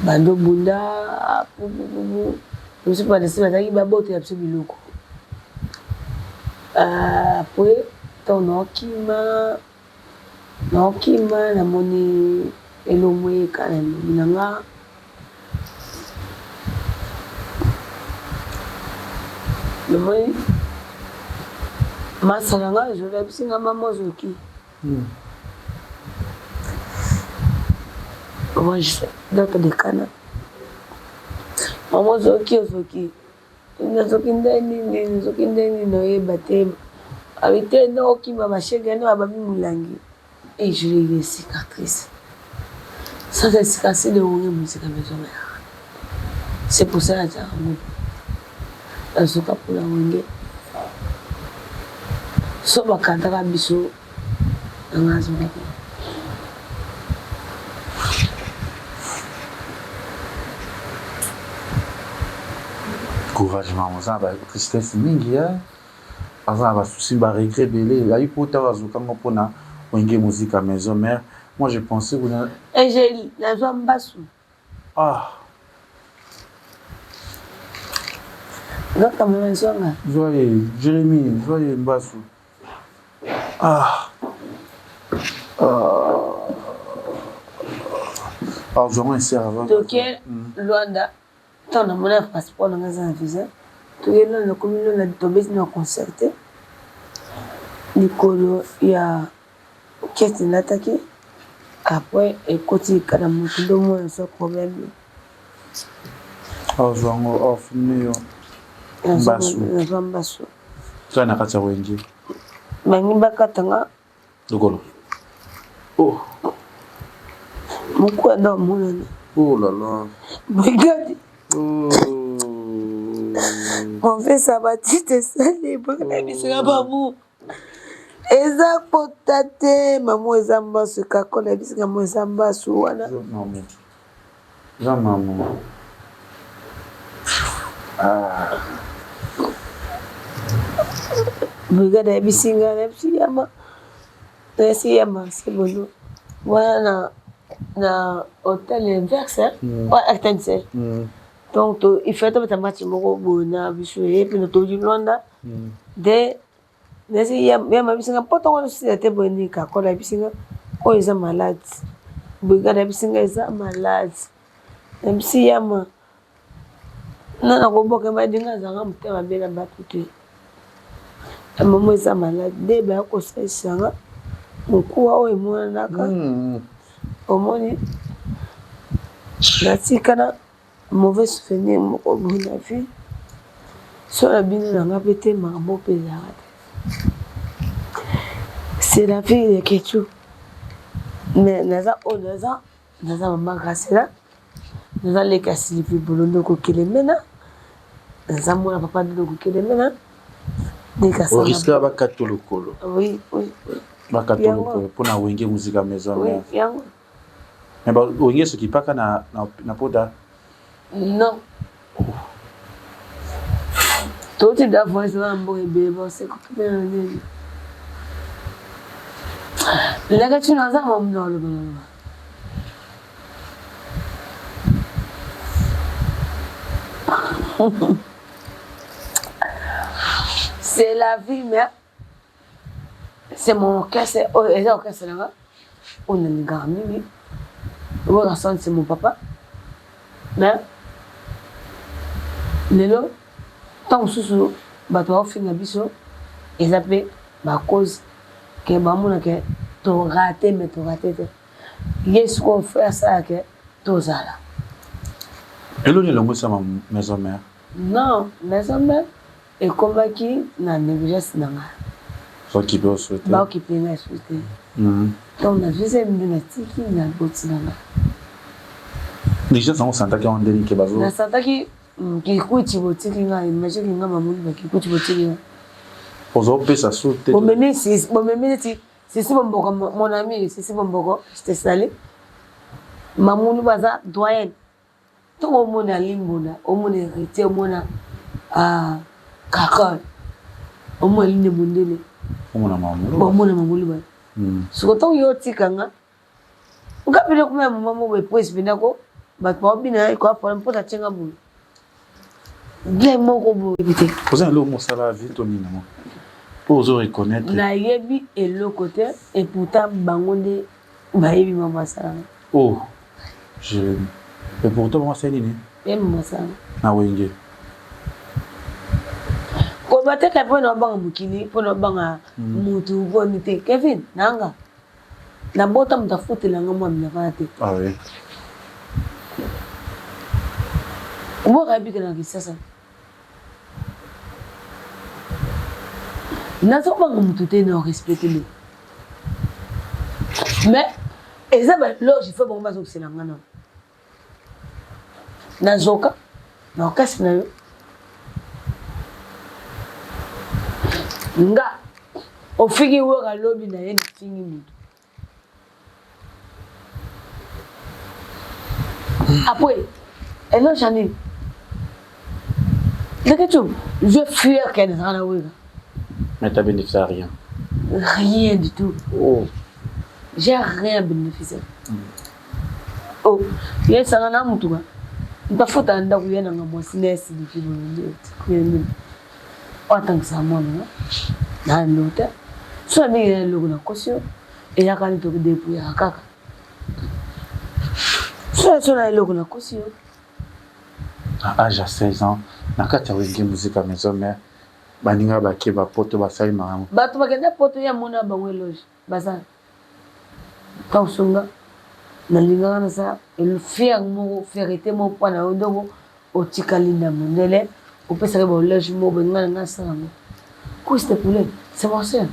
bando bunda pupupupu biso palestine bazalaki babotela biso biloko après ntango naokima naokima namoni elongo eka na elongi na nga namoni masa na nga ezolabisi nga mama ozoki. Moi, je date de kana. Mama ozoki ozoki. Nazoki nde nini, nazoki nde nini oyeba te. Abi te nde okima ba shege nde bababi molangi. Et je l'ai eu cicatrice. Ça c'est cicatrice de Wenge Musica Maison Mère. C'est pour ça nazalaka ngo. Nazoka mpona Wenge. So bakantaka biso nanga azokaka. Courage mama, oza na ba tristesse mingi ya aza na ba soucis ba regret ebele ayi po ntango azoka ngo mpona Wenge Musica Maison Mère. Moi je pensais kuna. Et j'ai nazwa mbasu. Ah. Kaka mama zwanga. Zwa ye Jérémie, zwa ye mbasu. Ah. Ah. Ah, zwa ngo insert avant. Toke Luanda. Ntango namona passeport na ngai eza na visa. Toke Luanda, komi Luanda tobeti na concert te. Likolo ya kete nalataki après ekoti lika na motu nde omona eza problème. Ozwa yango ofilme yo mbasu. Nazwa mbasu. Toza na kati ya wenze. Bangi bakata nga. Lokolo. Oh. Mokuwa nde omonana. Oh là là. Brigade. Oh. Professeur Baptiste esali brigade bisika bamu. Eza kota te mamu eza mbasu kakola bisika mo eza mbasu wana. Eza mamu. Ah. Brigade ayebisi ngai nayebisi yama nayebisi yama se bono wana na na hotel inverse mm. RTNC mm. donc to, il fallait tobeta match moko boye na biso ye mpe toyi Luanda mm. de nayebisi yama ayebisi ngai mpo ntongo osila te boye nini kakola ayebisi ngai oyo eza malade brigade ayebisi ngai eza malade nayebisi yama nga nakoboka ebandi nga azalaka motema mabe na bato te ya mama eza malade nde baya kosalisa nga mokuwa oyo emonanaka omoni natikala mauvais souvenir moko boye na vie so na bino na nga mpe te makambo mpe ezalaka te c'est la vie ya ketu mais naza oyo naza naza mama Gracela naza leki ya Sylvie Bolondo kokelemena naza mwana papa Dodo kokelemena oriska bakata lokolo oui oui oui bakata lokolo mpona wenge muzika maison oui yango mais wenge soki paka na na, na pota non toti da voice na mboka ebele basekopena na nini leka tino aza mamuna oloba naloba c'est la vie mais c'est mon orchestre oyo eza orchestre na nga oyo nalingaka mingi Werrason c'est mon papa mais lelo ntango mosusu bato baofinga biso eza mpe bacause ke bamona ke torate mais torate te ye sikoyo fe asala ke tozala eloni elongosama maison mère non maison mère Ekomaki na negligence na nga. Baokipe yo lisusu te. Baokipe nga lisusu te. Donc nazwi zemi nde natiki na boti na nga. Negligence yango osantaki yango ndenge ke bazo. Nasantaki kikuti botiki nga, imagine que nga mamoni ba kikuti botiki nga. Ozo pesa su te. Bomemi bomemi neti Sisi Bomboko mon ami Sisi Bomboko je te salue. Mamulu baza doyenne. Ntango omona limbona, omona heritier, omona ah, kakol, omona linde mondele, omona mamuluba, omona mamuluba. Siko ntango yo otika nga, nga pene kuma ya mama moko epwesi pena ko bato baobina ekoya problème mpo natie nga boye bien moko boye te. Oza na eloko mosala vie to nini yango mpo ozo reconnaître? Nayebi eloko te et pourtant bango nde bayebi mama asala nga. Oh Jeremie et pourtant bango asali nini? Bayebi mama asala nga. Na wenge. Koloba te ke mpo na obanga mokili mpo na obanga mutu boni te Kevin nanga nabota moto afutela nga mwa minerval te. Ah oui. Oboka yebi ke na Kinshasa nazobanga motu te na respecte me mais eza baloge fo bango bazokisela nga nano nazoka na orchestre na yo nga ofingi wera lobi na ye nafingi motu Après, hello Janine. Leketchou, je fier qu'elle est la Mais t'as bénéficié à rien. Rien du tout. Oh. J'ai rien bénéficié. Oh, yesanga na mutuka. Ntafuta ndako ye nanga mwasi na esiliki boye. Otangisa mwana na lota. So mingi na eloko na kosi yo. Eyaka ni toki dépouillaka kaka. So so na eloko na kosi yo. Na age ya 16 ans na kati ya Wenge Musica Maison Mère baninga bake ba poto basali makambo. Bato bakenda poto ye amona bango eloge baza ntango songa nalingaka nasala fier moko fierité moko mpo na yo ndongo otikali na mondele opesaka ba eloge moko boye ngai na ngai asala yango couche de poulet c'est mon soeur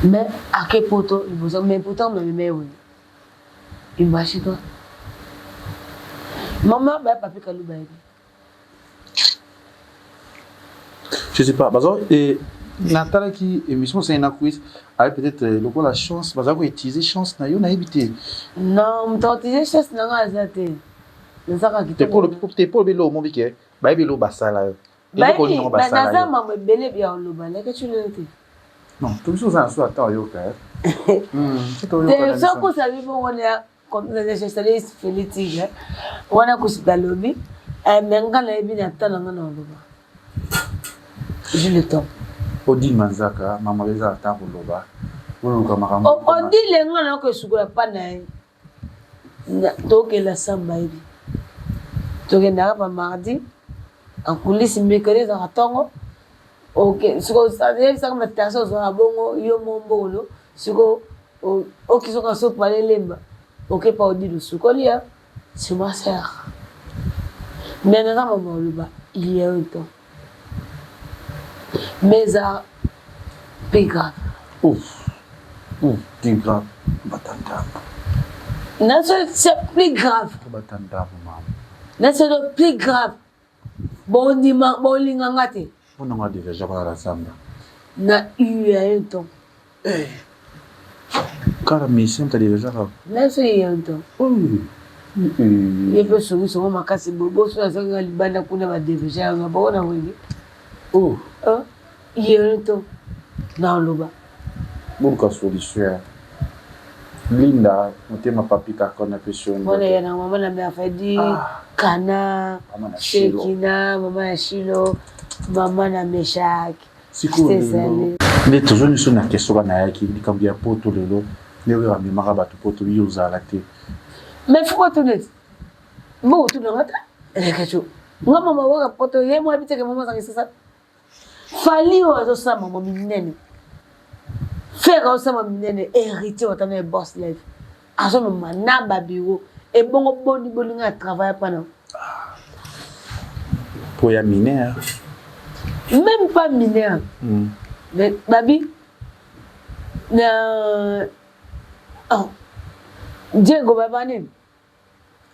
mais ake poto liboso mais pourtant mememe ye wenge. Imagine toi. Maman ba papi kaluba yebi. Je sais pas, bazo et natalaki émission osali na quiz aye peut-être euh, lokola chance baza koutiliser chance na yo nayebi te. Non, moto autiliser chance na nga aza te. Nazaka kitoko. Te po lobi eloko mobi ke bayebi eloko basala yo. Eloko nini yango basala naza mambo ebele ya oloba leke tshilolo te. Non, to biso oza na so ata oyoka. Te soki osabi bongo na comme Feli Tigre wana kusuta alobi mais nga nayebi na temps na nga na oloba. J'ai le temps. Odile Manzaka, mama eza ata koloba. Oluka makambo. Odile nga na ko sukola pa na ye. Tokela samba yebi. Tokendaka pa mardi en coulisse mercredi ezalaka ntongo. Ok, sikoyo yebisaka matarse ozwaka bongo yo mo mbongo sikoyo okisoka soki palelemba oke pa odile osukoli ya c'est ma sœur. Mais naza mama oloba il y a un temps. Mais eza plus grave. Ouf. Ouf, plus grave. Batandambo. Naso c'est plus grave. Batandambo mama. Naso plus grave. Bondima bolinga nga te. Pona nga deja kaka na zamba. Na il y a un temps. Eh. Kaka mission ta deja kaka. Naso il y a un temps. Oh. Ye mpe songisongo makasi boso azangi nga libanda kuna badeveja yanga bango na wenge. Oh. Oh. Il y a un temps. Na oloba. Boluka solution. Linda motema papi kaka na pesi yo Mwana ya na mama na Merveille ah. Kana Shekina mama ya Shilo mama na Meshak. Sikoyo lelo nde tozongi so na question wana nayaki likambo ya poto lelo nde oyo amemaka bato poto yo ozala te. Mais faut tout net. Bon tout na ngata. Elekacho. Nga mama waka poto ye mwa biteke mama zangisa sa. Fally oyo azosala mambo minene Ferre azosala mambo minene héritier watana ye boss life azomema na ba bureau ebongo boni boni nga travaille pa na po ya mineur même pas mineur Mais babi na oh. Diego baba nini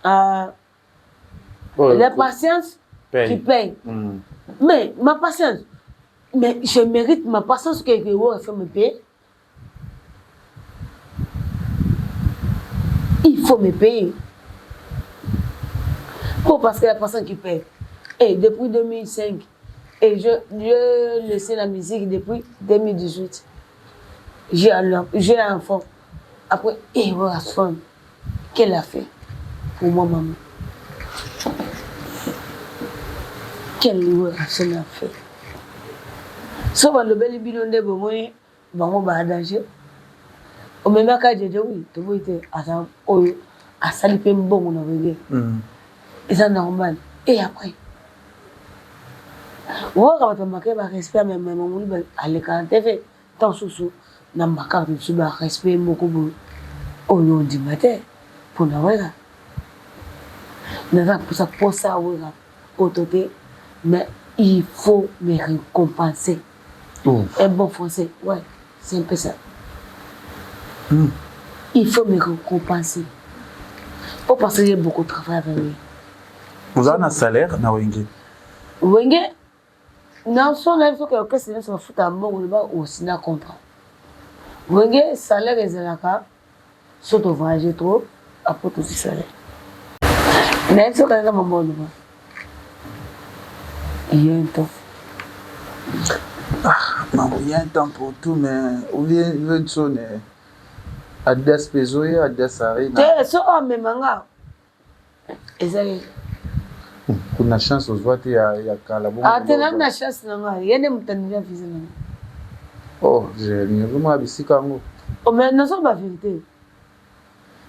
oh, la patience paye. qui paye. Mais ma patience, mais je mérite ma patience que que faut me payer. Il faut me payer. Pourquoi? Parce que la personne qui paye. Et depuis 2005, et je, je laissé la musique depuis 2018. J'ai un, j'ai un enfant. Après, et voilà, Qu'elle a fait pour moi maman? Quelle relation a fait? So balobeli bino nde bomoni bango ba danger. Omemaka jeje oui, toboyi te aza oyo asali mpe mbongo na wenge. Eza normal. Et après waka bato bamake ba respect mais mamoni aleka na TV. Ntango mosusu na makarte mosusu ba respect moko boye oyo ondima te mpona wera naza mposa mposa wera poto te mais il faut me récompenser. Un bon français ouais c'est un peu ça. Il faut me récompenser po parce que j'ai beaucoup travaillé avec lui. Oza na salaire na wenge? Wenge Na so nayebi soki orchestre nionso bafutaka mbongo loba osina contrat. Wenge salaire ezalaka soki to voyager trop après tozwi salaire. Nayebi soki aza mama oloba. Il y a un temps. Ah, maman, il y a un temps pour tout, mais ou bien Wilson, Adidas Pezoya, Adidas Arena. Te, so amema nga. Ezali. Kuna chance ozwa te ya, ya kala bongo. Ah, te na na chance na nga. Ye nde moto andimi visa na nga. Oh, Jérémie, vraiment bisika yango. Oh, mais nazo ba vérité.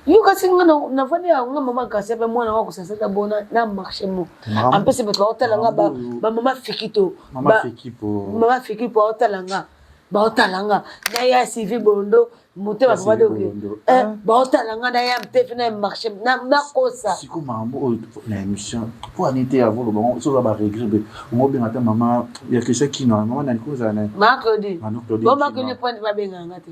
Yo kasi nga nafandi ya nga mama kasi pe mwana wa kosasa ta bona na marché mo. En plus bato baotala nga ba ba mama Fikito. Mama Fikipo. Mama Fikipo baotala nga. Baotala nga. Na ya Sylvie Bondo motema papa doki. Eh, baotala nga na ya mtefi na marché na nakosa. Siko makambo oyo na émission po ani te avant loba ngo soza ba regret be ngo benga ta mama ya Christian Kino mama na likoza na. Ma Claudine. Ma Claudine. Bon ma Claudine point ba benga nga te.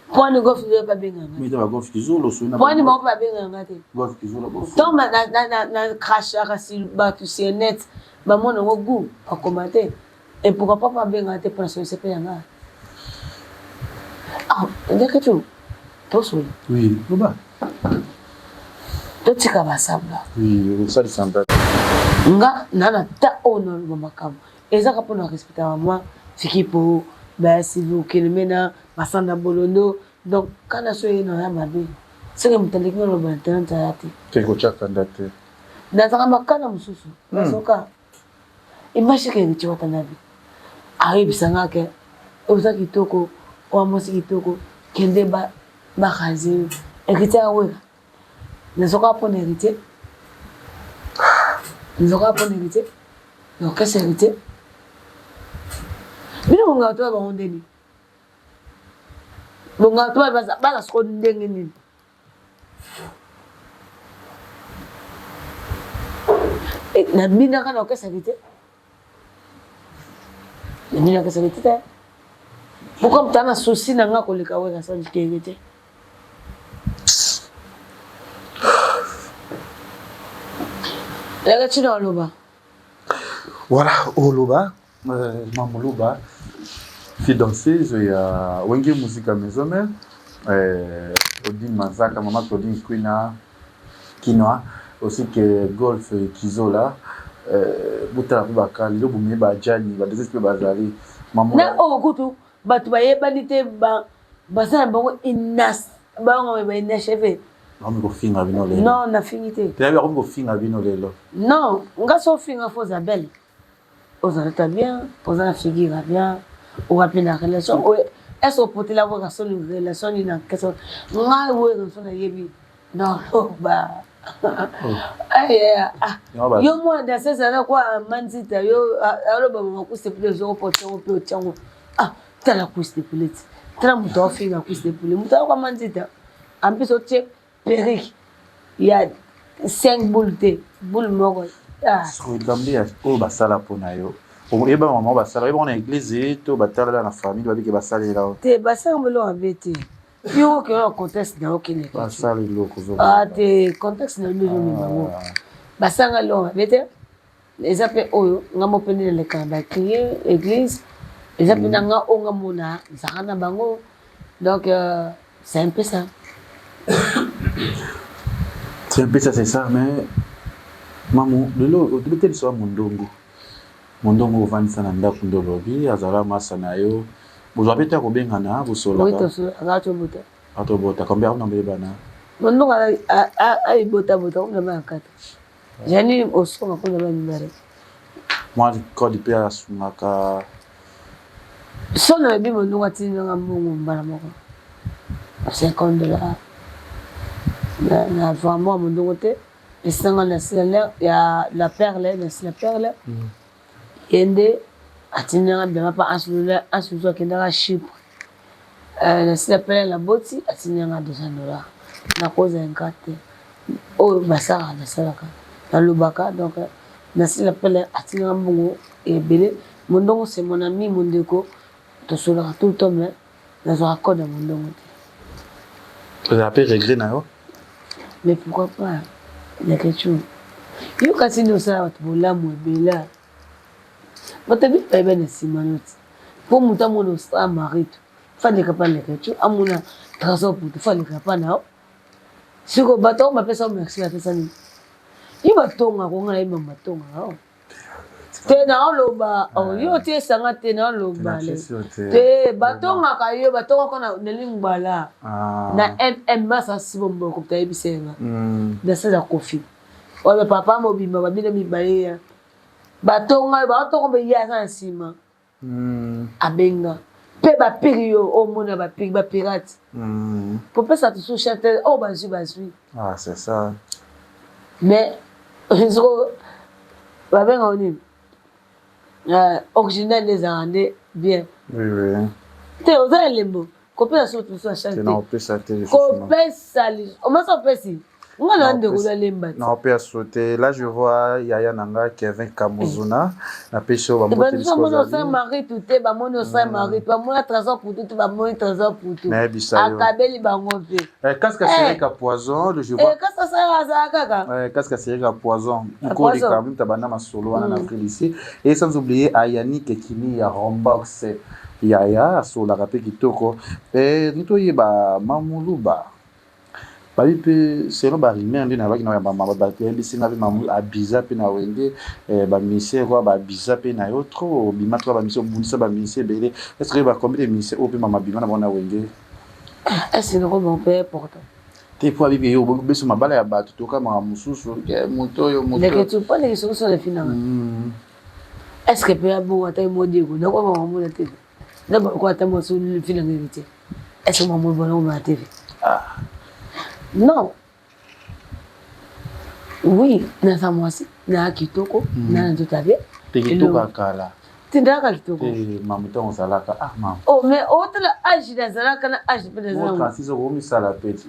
Pwani golf nde babengaka nga. Meta ba golf kizolo so na. Pwani bango babengaka nga te. Golf kizolo bo. Tant na na na na crachaka sur bato sur net bamona yango goût bakoma te. Et pourquoi pas babengaka te mpona solution mpe ya nga. Ah, ndeke tu tosoli. Oui, loba. Totika basabla. Oui, osalisa mpe. Nga na na ta oyo naloba makambo. Eza kaka pona respectaka mwa fikipo ba sivi okelemena basanda bolondo donc kana so ye na ya mabe soki moto aleki nga loba internet aya te te kotya kanda te nazalaka makana mosusu nazoka image ke Héritier Watanabe ayebisa nga ke oza kitoko oa mwasi kitoko kende ba baraze yo Héritier aweka Nazoka pona héritier. Nazoka pona héritier. Donc qu'est-ce héritier? Bino bongaka to bango ndeni. Bongaka to baza baza siko ndenge nini? Eh, nabinaka na orchestre héritier. Nabinaka héritier te. Pourquoi moto ana souci na nga koleka weka sa héritier? Laka chino oloba. Voilà, oloba, euh, mamoloba, fille danseuse ya Wenge Musica Maison Mère, euh, Odile Manzaka, maman Claudine Quina, Quinoa, aussi que Golf Kizola, euh, botala mpe bakali, lelo bomemi bajani, badanseuse mpe bazali. Na oyo kutu bato bayebani te ba baza na bango inas bango ba inachevé. Bakomi kofinga bino lelo. Non, nafingi te. Te bakomi kofinga bino lelo. Non, nga so ofinga fo oza belle. Oza ta bien, oza na figure ya bien, oza pe na relation. Est-ce que opotela weka soni relation nini na question? Ngai weka soni nayebi. Naloba. Yo mwana danseuse aza kwa manzita yo aloba mama kusi poulet ozokopa otiango mpe otiango. Ah, tala cuisse de poulet tala moto aofinga cuisse de poulet moto ayoka manzita en plus otie perruque ya 5 boule te boule moko ah. Likambo ya oyo basala mpo na yo oyeba mama basala oyeba na église to batalala na famille babike basalela yo te basala biloko mabe te yo okende na contexte na yo okende basala eloko ah te contexte na yo nde ozomema yango basanga eloko mabe te Eza pe oyo nga moko pe nde naleka na ba crie eglise eza pe na nga oyo nga mona zaka na bango donc euh, c'est un peu ça. C'est un peu ça, c'est ça, mais mamu lelo otobete liso ya mondongo mondongo ovandisa na ndako nde olobi azala masa na yo bozwa mpe te ya kobengana bosolaka atobota atobota combien auna boyebana mondongo ayibotabota kuna bana kata Jani osonga kuna ba mibale. Mwa code mpe asungaka. So nayebi mondongo atindi nanga mbongo mbala moko 50 dollars na, na vraiment mondongo te esanga na sila ya la perle na sila perle mm. Ye nde atindi nga bilamba mpa anse anse akendaka Chypre. Euh, na sila pele na boti atindi nga 200 dollars. Nakozala ingrat te. Oyo basalaka nasalaka. Nalobaka donc na sila pele atindi nga mbongo ebele. Mondongo c'est mon ami, mon ndeko. Tosolaka tout le temps mais nazwaka code ya mondongo te. Ozala mpe regret na yo? Mais pourquoi pas Leketchou? Yo kasi nde osala bato bolamu ebele. Bato ebele bayeba na nsima no ti. Mpo moto amona osala marito, faleka pa Leketchou, amona Trésor Putu, faleka pa na yo. Siko bato oyo bapesa yo merci bapesa nini? Yo batongaka, nga nayebi bango batongaka. Te naoloba oh, yo te esanga te naoloba te batongaka yo batongaka na lingwala ah. na mm masa sibomboko tayebisa ye nga hmm. na kofi oyo papa mobimba babino mibale ya batonga yo batonga mpe ye aza na nsima hmm. abenga mpe bapiri yo omona bapiri bapirate hmm. kopesa tusu chante oyo oh, bazwi bazwi ah, c'est ça mais soko babenga nini euh, original nde ezalaka nde bien oui, oui. te oza elembo kopesa soki mosusu achante te kopesa omasa opesi nga na ndeko nalemba te naopesa so te là je vois yaya na nga Kevin Kamuzuna napesi yo bambote bamoni osala maritu te bamoni osala mm. maritu bamoni trésor putu te bamoni trésor putu nayebisa yo akabeli bango mpe eh, casque asereka eh. poison je vois eh, casque asala azala kaka casque asereka poison ikoleka mimi tabanda masolo wana na mm. Afrique ici et sans oublier à Yannick Ekini ya Rombox Yaya asololaka pe kitoko eh toyeba mamuluba babi pe selon ba rumeur nde nalobaki na yamba mama bato yebisi nga pe mamu abiza pe na wenge eh, ba musiciens kwa ba biza pe na yo trop obima trop ba musiciens obundisa ba musiciens ebele est ce que ba combien de musiciens oyo pe mama bima na bango na wenge est ce que nakoma mpe important te po abibi yo biso mabala ya bato tokamaka mosusu moto oyo moto ndeke tu mpo ndeke soki solo efinanga mm. Est ce que pe abongo ata ye moko Diego nako ba mona TV na ba ko ata mwasi fille na ngai te est ce que maman bona ko mona TV ah non oui naza mwasi na kitoko mm. na nzoto ya bien te kitoko ya kala te ndalaka kitoko te mamu ntango ozalaka ah mamu oh mais otala age nazalaka na age mpe nazalaka omisala peti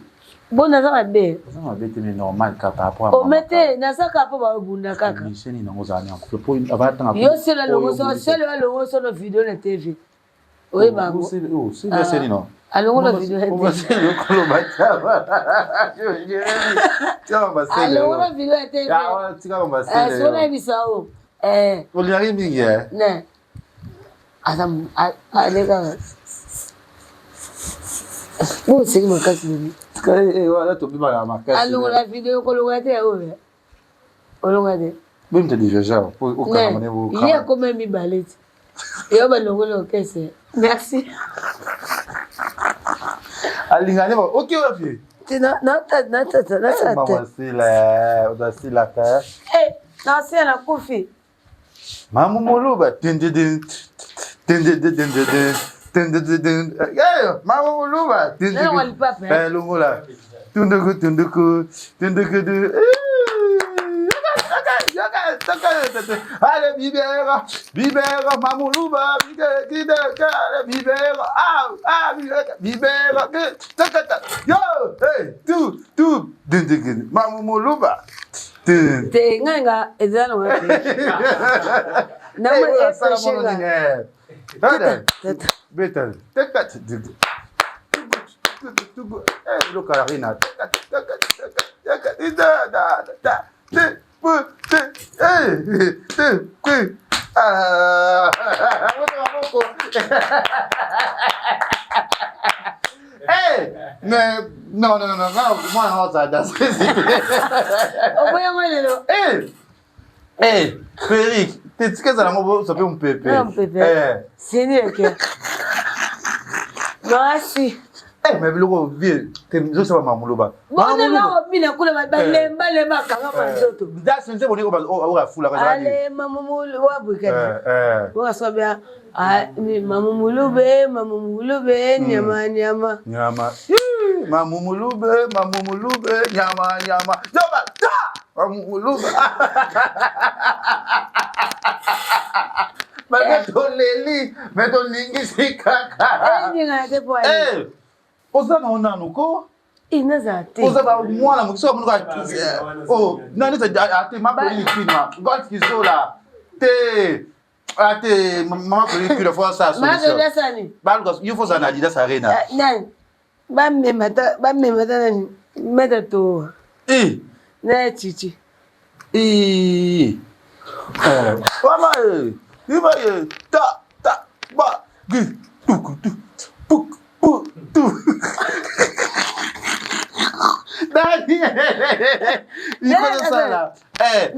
Bon naza mabe. Oza mabe te mais normal ka par rapport à Oh mais te naza kaka po ba bunda kaka. Mission nini yango ozala na couple po ava tanga. Yo sela longo so sela longo so no video na TV. Oyeba yango. Oh sela seli no. Alongo na video na TV. Sela koloba taba. Tika ba sela. Alongo na video na TV. Ah tika ba sela. Eh sona bisa o. Eh. Olingaki mingi eh. Ne. Aza alekaka. Bo oseki makasi nini? Wana tobimaka makasi. Alongola video kolongola te oyo. Olongola te. Bino te divergea po okanga ne bo. Ye akoma mibale ti. Yo balongoli okese. Merci. Alingani ba oke wapi? Ti na na na na na Mama sila, oza ta. Eh, na sila na kufi. Mamu Muluba. Dun, dun, dun, dun, dun, dun, dun, dun, dun, dun, dun, dun. Eh, Mamu Muluba. Dun, dun, dun. Eh, longola. Tunduku, tunduku, tunduku, du. Eh, Allez, bibera, bibera, Mamuluba, bibera, bibera, ah, ah, bibera, bibera, yo, hey, tout, tout, dun, dun, dun, Mamu Muluba. Te ngai nga eza na Hey, mais non, non, non, non, moi, non, ça danse. Oboya ngo lelo. Hey, hey, Félix, te tika ezala ngo ça fait un pepe. Un pepe. Eh. Sini eke. Merci. Eh, mais biloko vie, te nzosaba mamuloba. Bona na obina kuna balemba lemba kanga manzoto. Dasi nzebo ndeko ba oka fula ka Ale mamumulu wa bwikana. Eh, eh. Wa sobia ah mamumulube mamumulube nyama nyama. Nyama. Mamumulube mamumulube nyama nyama. Yoba ta mamumulube. Malgré toleli mais tolingisi kaka. Eh, te po. Eh, oza na nanu ko? Eh, nazala te. Oza ba mwana moke soki amoni kaka oh nani ate makoli likina God kizola te ate mama koli likina fo asala solution. Baluka yo fo ozala na Adidas Arena. Nani bamema ta bamema ta nani meta to. Eh. Na chichi. Eh. Mama eh. Iba eh. Ta ta ba gi tu tu puk pu tu. Dani. Iko sala. Eh.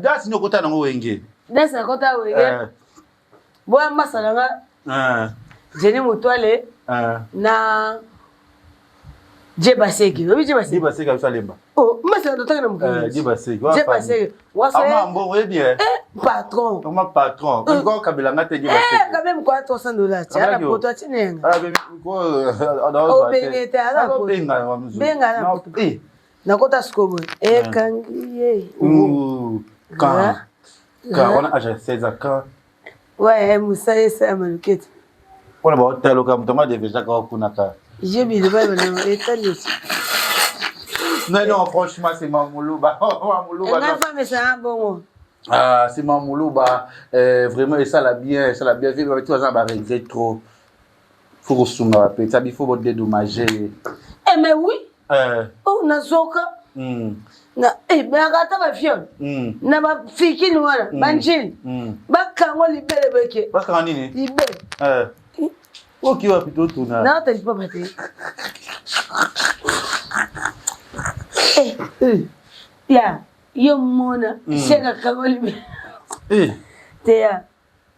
Dasi nokota nango wenge. Danse nakota Wenge. Boya masa na nga. Jenny Mutwale na Je Baseki. Oyebi Je Baseki? Je Baseki abiso alemba. Oh, masa totanga na mokili. Je Baseki. Je Baseki. Wasa. Ama mbongo oyebi eh? Patron. Oma patron. Ko kabela nga te Je Baseki. Eh, quand même quoi $300. Tiens, la poto atine nga. Ah, baby, ko Obenge te ala poto. Benga na Benga na poto. Eh. Nakota sikoyo boye. Ekangi ye. Ka. Ka wana âge ya 16 ans ka. Ouais, mosala esalama lokete. Mpona baotaloka moto yango adevejaka okuna ka. Je biloba bana etali esi. Non, non, franchement, c'est Mamoulouba. Mamoulouba. Nga femme esala bongo. Ah, c'est Mamoulouba. Euh, vraiment, et ça l'a bien, ça l'a bien vu. Tu vas en regret trop. Faut kosunga bapeti abi faut bodédommager. Eh, mais oui. Oh, nazoka. Na eh bayaka ata baviole na bafikini wana banjili bakango libele beke bakanga nini libele. Oki wapi totuna? Naota lipapa te. Ya yo mona seka kango libele te ya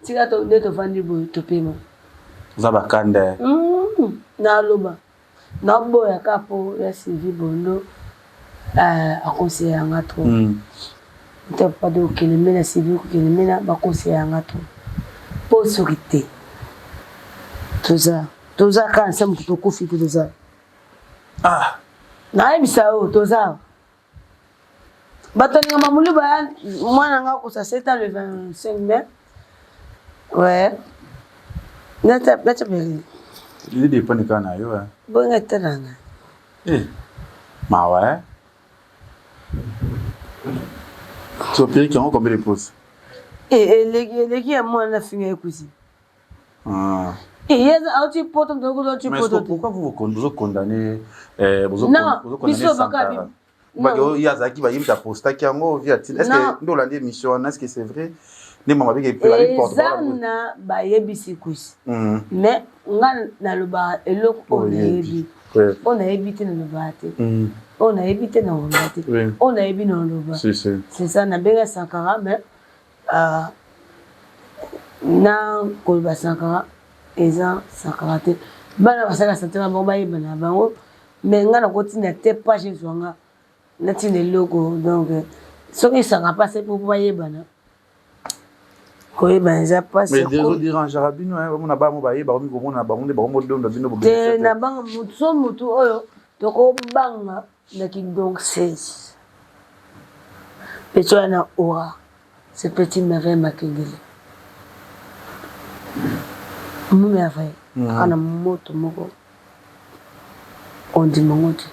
tika to nde tovandi boye topema. Oza bakanda. Naloba naboya kaka mpo ya Sylvie Bondo aconseille yanga trop te papa de okeleme na Sylvie kokeleme na baconseille yanga trop mpo soki te toza toza kaka nse moto tokufi te toza. Ah. Nayebisa yo toza bato alinga mamulu baya mwana nga kosa 7 ans le 25 mai. Ouais, natya peri. Ili dépend kaka na yo. Bonga talanga. Eh. Mawa eh. So perruque yango combien de pouces? Eleki eleki ya mwana nafinga ekusi. Ah. Ye auti poto moto okuti auti Mais poto. Pourquoi vous vous condamnez euh, vous Non, condamnez biso baka Sankara? Baki oyo azalaki bayebisa apostaki yango via tina. Est-ce que nde olandi émission wana, est-ce que c'est vrai nde mama beke eza na bayebisi kusi? Mais nga nalobaka eloko oyo nayebi. Oyo nayebi te nalobaka te, oyo nayebi te naloba te, oyo nayebi naloba. C'est ça nabenga Sankara, mais na koloba Sankara eza Sankara te. Bana basalaka sentiment bango bayebana na bango, mais nga nakotinda te page ezwanga natinda eloko. Donc soki esanga mpasi mpo bayebana, koyebana eza mpasi. Dérangeaka bino bamona bamo bayeba bakomi komona na bango nde bakomodonda bino. Te, na banga mutu so mutu oyo tokobanga na kidonseuse petit oyo na aura. Ce petit Merveille Makengele mu Merveille kaka na moto moko ondima ngo te.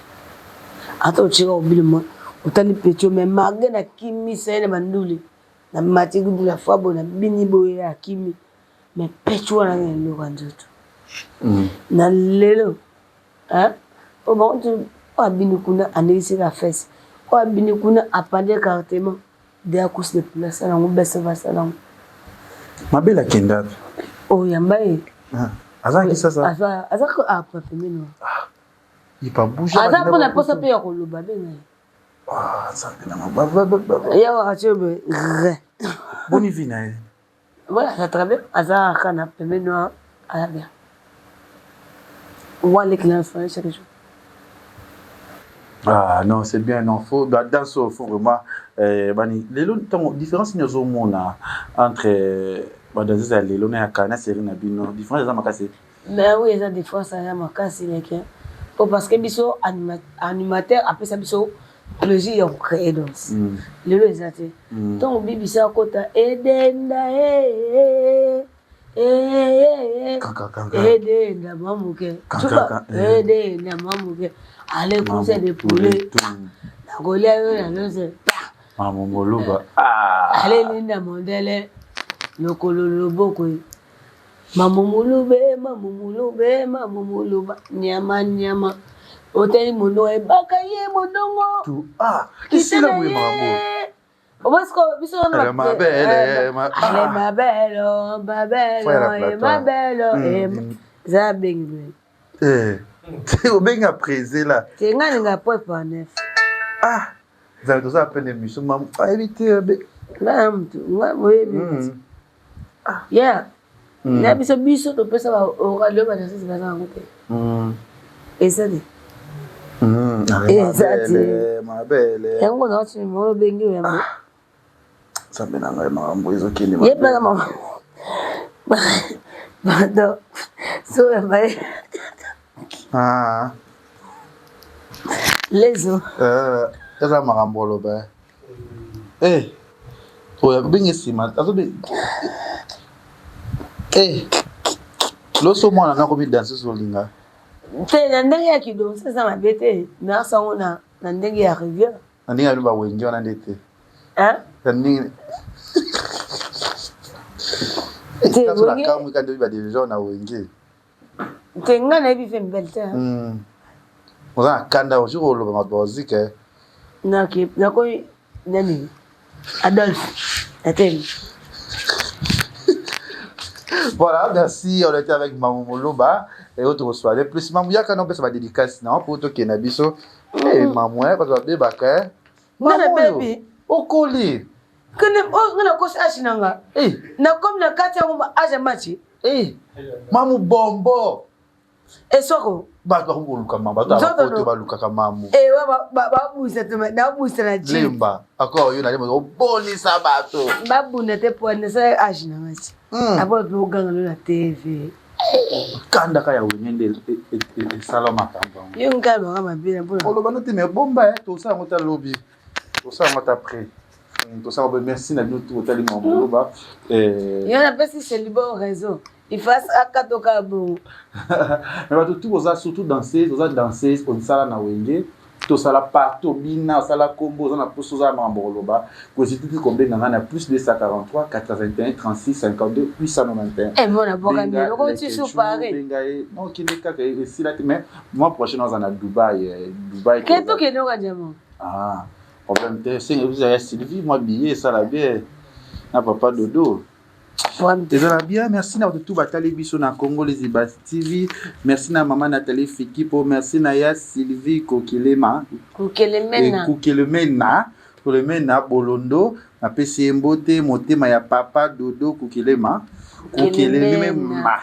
Ata otyeka obili mo otali petit oyo, mais malgré nakimisa ye na banduli na mati kutu la fois boye nabini boye akimi, mais petit wana na eloko ya nzoto na lelo po bango ti oyo abini kuna andekisi ka fesse, oyo abini kuna apande écartement de akusi de pula asala yango bese basala yango. Mabele akenda wapi? Oyo yamba ye. Aza Kisasa. Aza apa pembeni wana. Il pas bouge. Aza mpona mposa mpe ya koloba benga ye. Nzambe na yawaka ti oyo. Boni vie na ye? Voilà, aza très bien, aza kaka na pembeni wana, aza bien. Walek na soirée chaque jour. Ah non, c'est bien, non, faut, dans danse, faut vraiment, bani, lelo, ntango, différence nini ozomona entre badanseuse ya lelo na ya kala na série na bino? Différence eza makasi? Mais oui, eza différence ya makasi leke po parce que biso animateur apesa biso plaisir ya kocréer danse. Lelo eza te. Ntongo bibisa akota edenda edenda mwa moke edenda mwa moke ale course de poulet nakolia yo na nyonso. Mamongoluba. Ale linda mondele lokolo loboko mamumulube mamumulube mamumuluba nyama nyama otali mondongo ebaka ye mondongo. Esila boye makambo. Obosiko biso Ale mabele, ale mabelo mabelo mabelo eza bengi boye. Obengi aprese la. Te, ngai ninga point par neuf. Ah, nzambe, toza pene émission ayebi te. Nga na mutu, nga boyebi. Ah. Yeah. Na biso biso topesa ba oral yo ba danseuse baza yango te. Eza te. Eza te. Mabele. Yango na wati mo bengi yo yango. Nzambe na ngai makambo ezokende mabe. Yebaka mama. Pardon. So ya baye. Ah. Lezo. Eh, eza makambo oloba. Eh. Oyo bengi nsima azobe Eh. Loso mwana na komi danseuse olinga. Te na ndenge ya kidonse eza mabe te. Mais asango na na ndenge ya rivière. Na ndenge ya ba wenge wana nde te. Hein? Na ndenge Te wenge. Kamwe kandi ba deja na wenge. Te nga nayebi fe mibali te. Oza na kanda ozi koloba bato bazika. Nake nakomi nani Adolphe natemi. Voilà, merci. On était avec Mamou Moloba et autres soirées. Plus Mamou Yaka, non, ça va dédicace, non, pour toi qui est biso. Eh, Mamou, hein, parce que bébé, Nga na bebi. Okoli. Kene oh nga na kosi age na nga. Eh. Na komi na kati yango ba age ya match. Eh. Mamu bombo. Esoko. Bato bakomi koluka mamu, bato ya bapoto balukaka mamu. Eh wa ba ba bwisa te na bwisa na jeep. Lemba. Encore yo na lemba obonisa bato. Ba bunda te po na sala age na nga ti. Abo pe oganga no na TV. Kanda ka ya wenge nde esala makambo yango. Yo ngai baka mabe na mpona. Oloba no te mais bomba eh tosala yango ta lobi. Tosala yango ta après. Tosala yango merci na bino tout otali makambo oloba. Eh. Yo napesi Shelibo raison. Il faut akatoka bongo. Mais bato tout oza surtout danseuse, oza danseuse osala na wenge. Tosala partout obina osala kombo oza na poso oza na makambo koloba kohésite te kobenga ngai na plus 243 81 36 52 891 Eh mona boka mbele okoti sur Paris. Benga ye non kende kaka esila te mais mois prochain oza na Dubaï Dubaï Ke tokende oka diamant. Ah problème te senga biso ya Sylvie moi billet esala bien na papa Dodo. Ezala bien, merci na bato tout batali biso na Congo Liziba TV. Merci na maman Nathalie Fikipo, merci na ya Sylvie Kokilema. Kokelemena. Kokelemena, Kokelemena Bolondo, napesi ye mbote motema ya papa Dodo Kokelema. Kokelemena.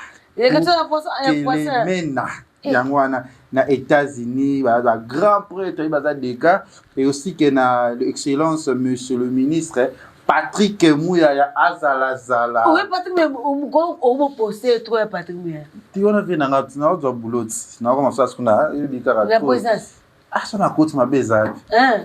Kokelemena. Yango wana na États-Unis ba grand prêtre baza deka et aussi que na excellence monsieur le ministre Patrick Muyaya azala zala. Oui Patrick mais obo poster trop ya Patrick Muyaya. Ti wana vie nanga na ozwa boulot na koma sasa kuna yebi kaka. Na présence. Ah so na koti mabe ezali.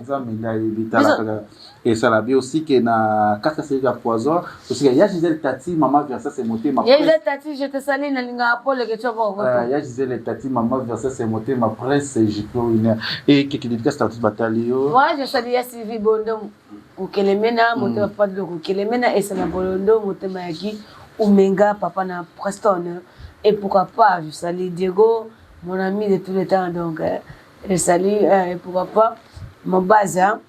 Nzambe nde ayebi tala kaka esala bien aussi que na kaka selika poison aussi que ya Gisèle Tati maman Versace motema. Ya Gisèle Tati je te salue na linga Paul que tu as euh, Ya Gisèle Tati maman Versace motema prince Juplo winner et quelques dédicaces à tous batali yo. Moi je salue ya Sylvie Bondo Kukelemena motema papa Dodo Kukelemena Esana Bolondo motema ya Guy Umenga papa na Preston et pourquoi pas je salue Diego mon ami de tous les temps donc je salue et pourquoi pas mon baza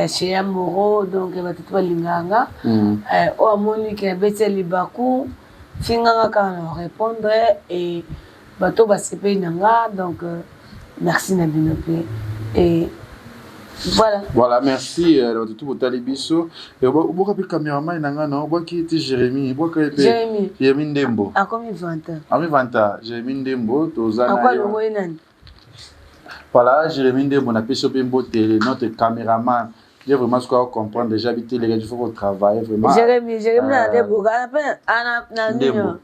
chez Moro donc bato to balingaka nga oyo amoni ke abeti ya libaku finganga kaka na répondre et bato basepeli na nga donc merci na bino mpe et voilà. Voilà, merci bato tout botali biso. Oboka mpe cameraman na nga na obwaki ti Jérémy, obwaka ye mpe Jérémy. Jérémy Ndembo. Akomi vanta. Akomi vanta, Jérémy Ndembo toza na Akwa longo ye nani? Voilà, Jérémy Ndembo na peso mpe mbote notre cameraman. J'ai vraiment ce qu'on comprendre déjà vite les gars, il faut travailler vraiment. Jérémy, Jérémy na Ndembo, ana na Ndembo.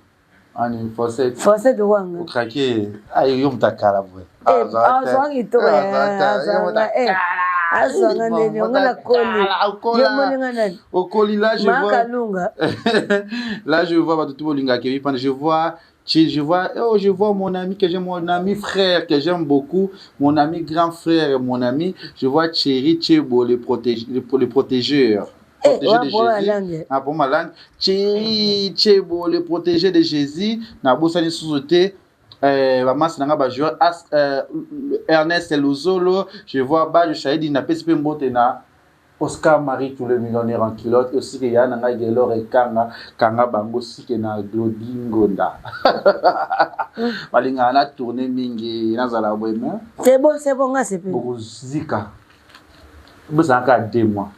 Ani Fawcett. Fawcett wanga. Okrake, ayo yo mutakala boye. Azwanga kitoko azwanga eh. Azwanga ndeni nga na koli. Yo moni nga nani? Okoli là je vois. Makalunga. Là je vois bato tout bolinga ke bipanda je vois je vois oh je vois mon ami que j'aime, mon ami frère que j'aime beaucoup, mon ami grand frère, mon ami, je vois Thierry Tchebo le protège le protégeur. Protégé de Jésus. Ah pour ma langue. Thierry Tchebo le protégé de Jésus na bosani susu te bamasi na nga bajoueur Ernest Luzolo, je vois Bajo Shahidi na pesi pe mbote na Oscar Marie tout le millionnaire en culotte aussi que ya na ngai Gelor Ekanga kanga bango aussi que na Glody Ngonda. Balingaka na tourner mingi nazala boye mais C'est bon, c'est bon nga c'est bokozika. Bozalaka 2 mois.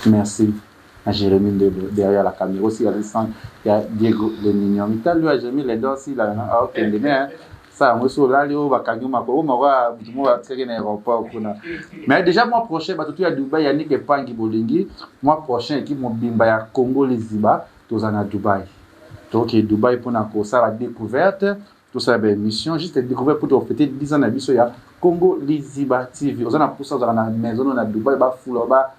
Merci na Jérémy Ndebo derrière la caméra aussi, assistant ya Diego Le Mignon. Mitali oyo ya Jérémy Ledor sila aokende mais ça yango so olali oyo bakangi makolo moko ya motu moko atikaki na aéroport kuna. Mais déjà mois prochain, bato tu ya Dubai, Yannick Epangi Bolingi, mois prochain équipe mobimba ya Congo Liziba toza na Dubai. Toke Dubai mpona kosala découverte, tosala baémission juste découverte pour tofêter 10 ans na biso ya Congo Liziba TV. Oza na mposa ozalaka na maison na Dubai, bafula ba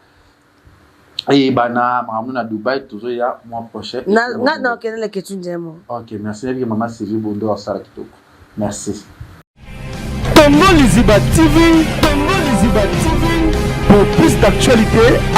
eyebana makambo na Dubai, tozoya mois prochain. Nga na okende leketu nzemo. Ok, merci. Nayebiki mama Sylvie Bondo asala kitoko. Merci. Congo Liziba TV, Congo Liziba TV, pour plus d'actualités.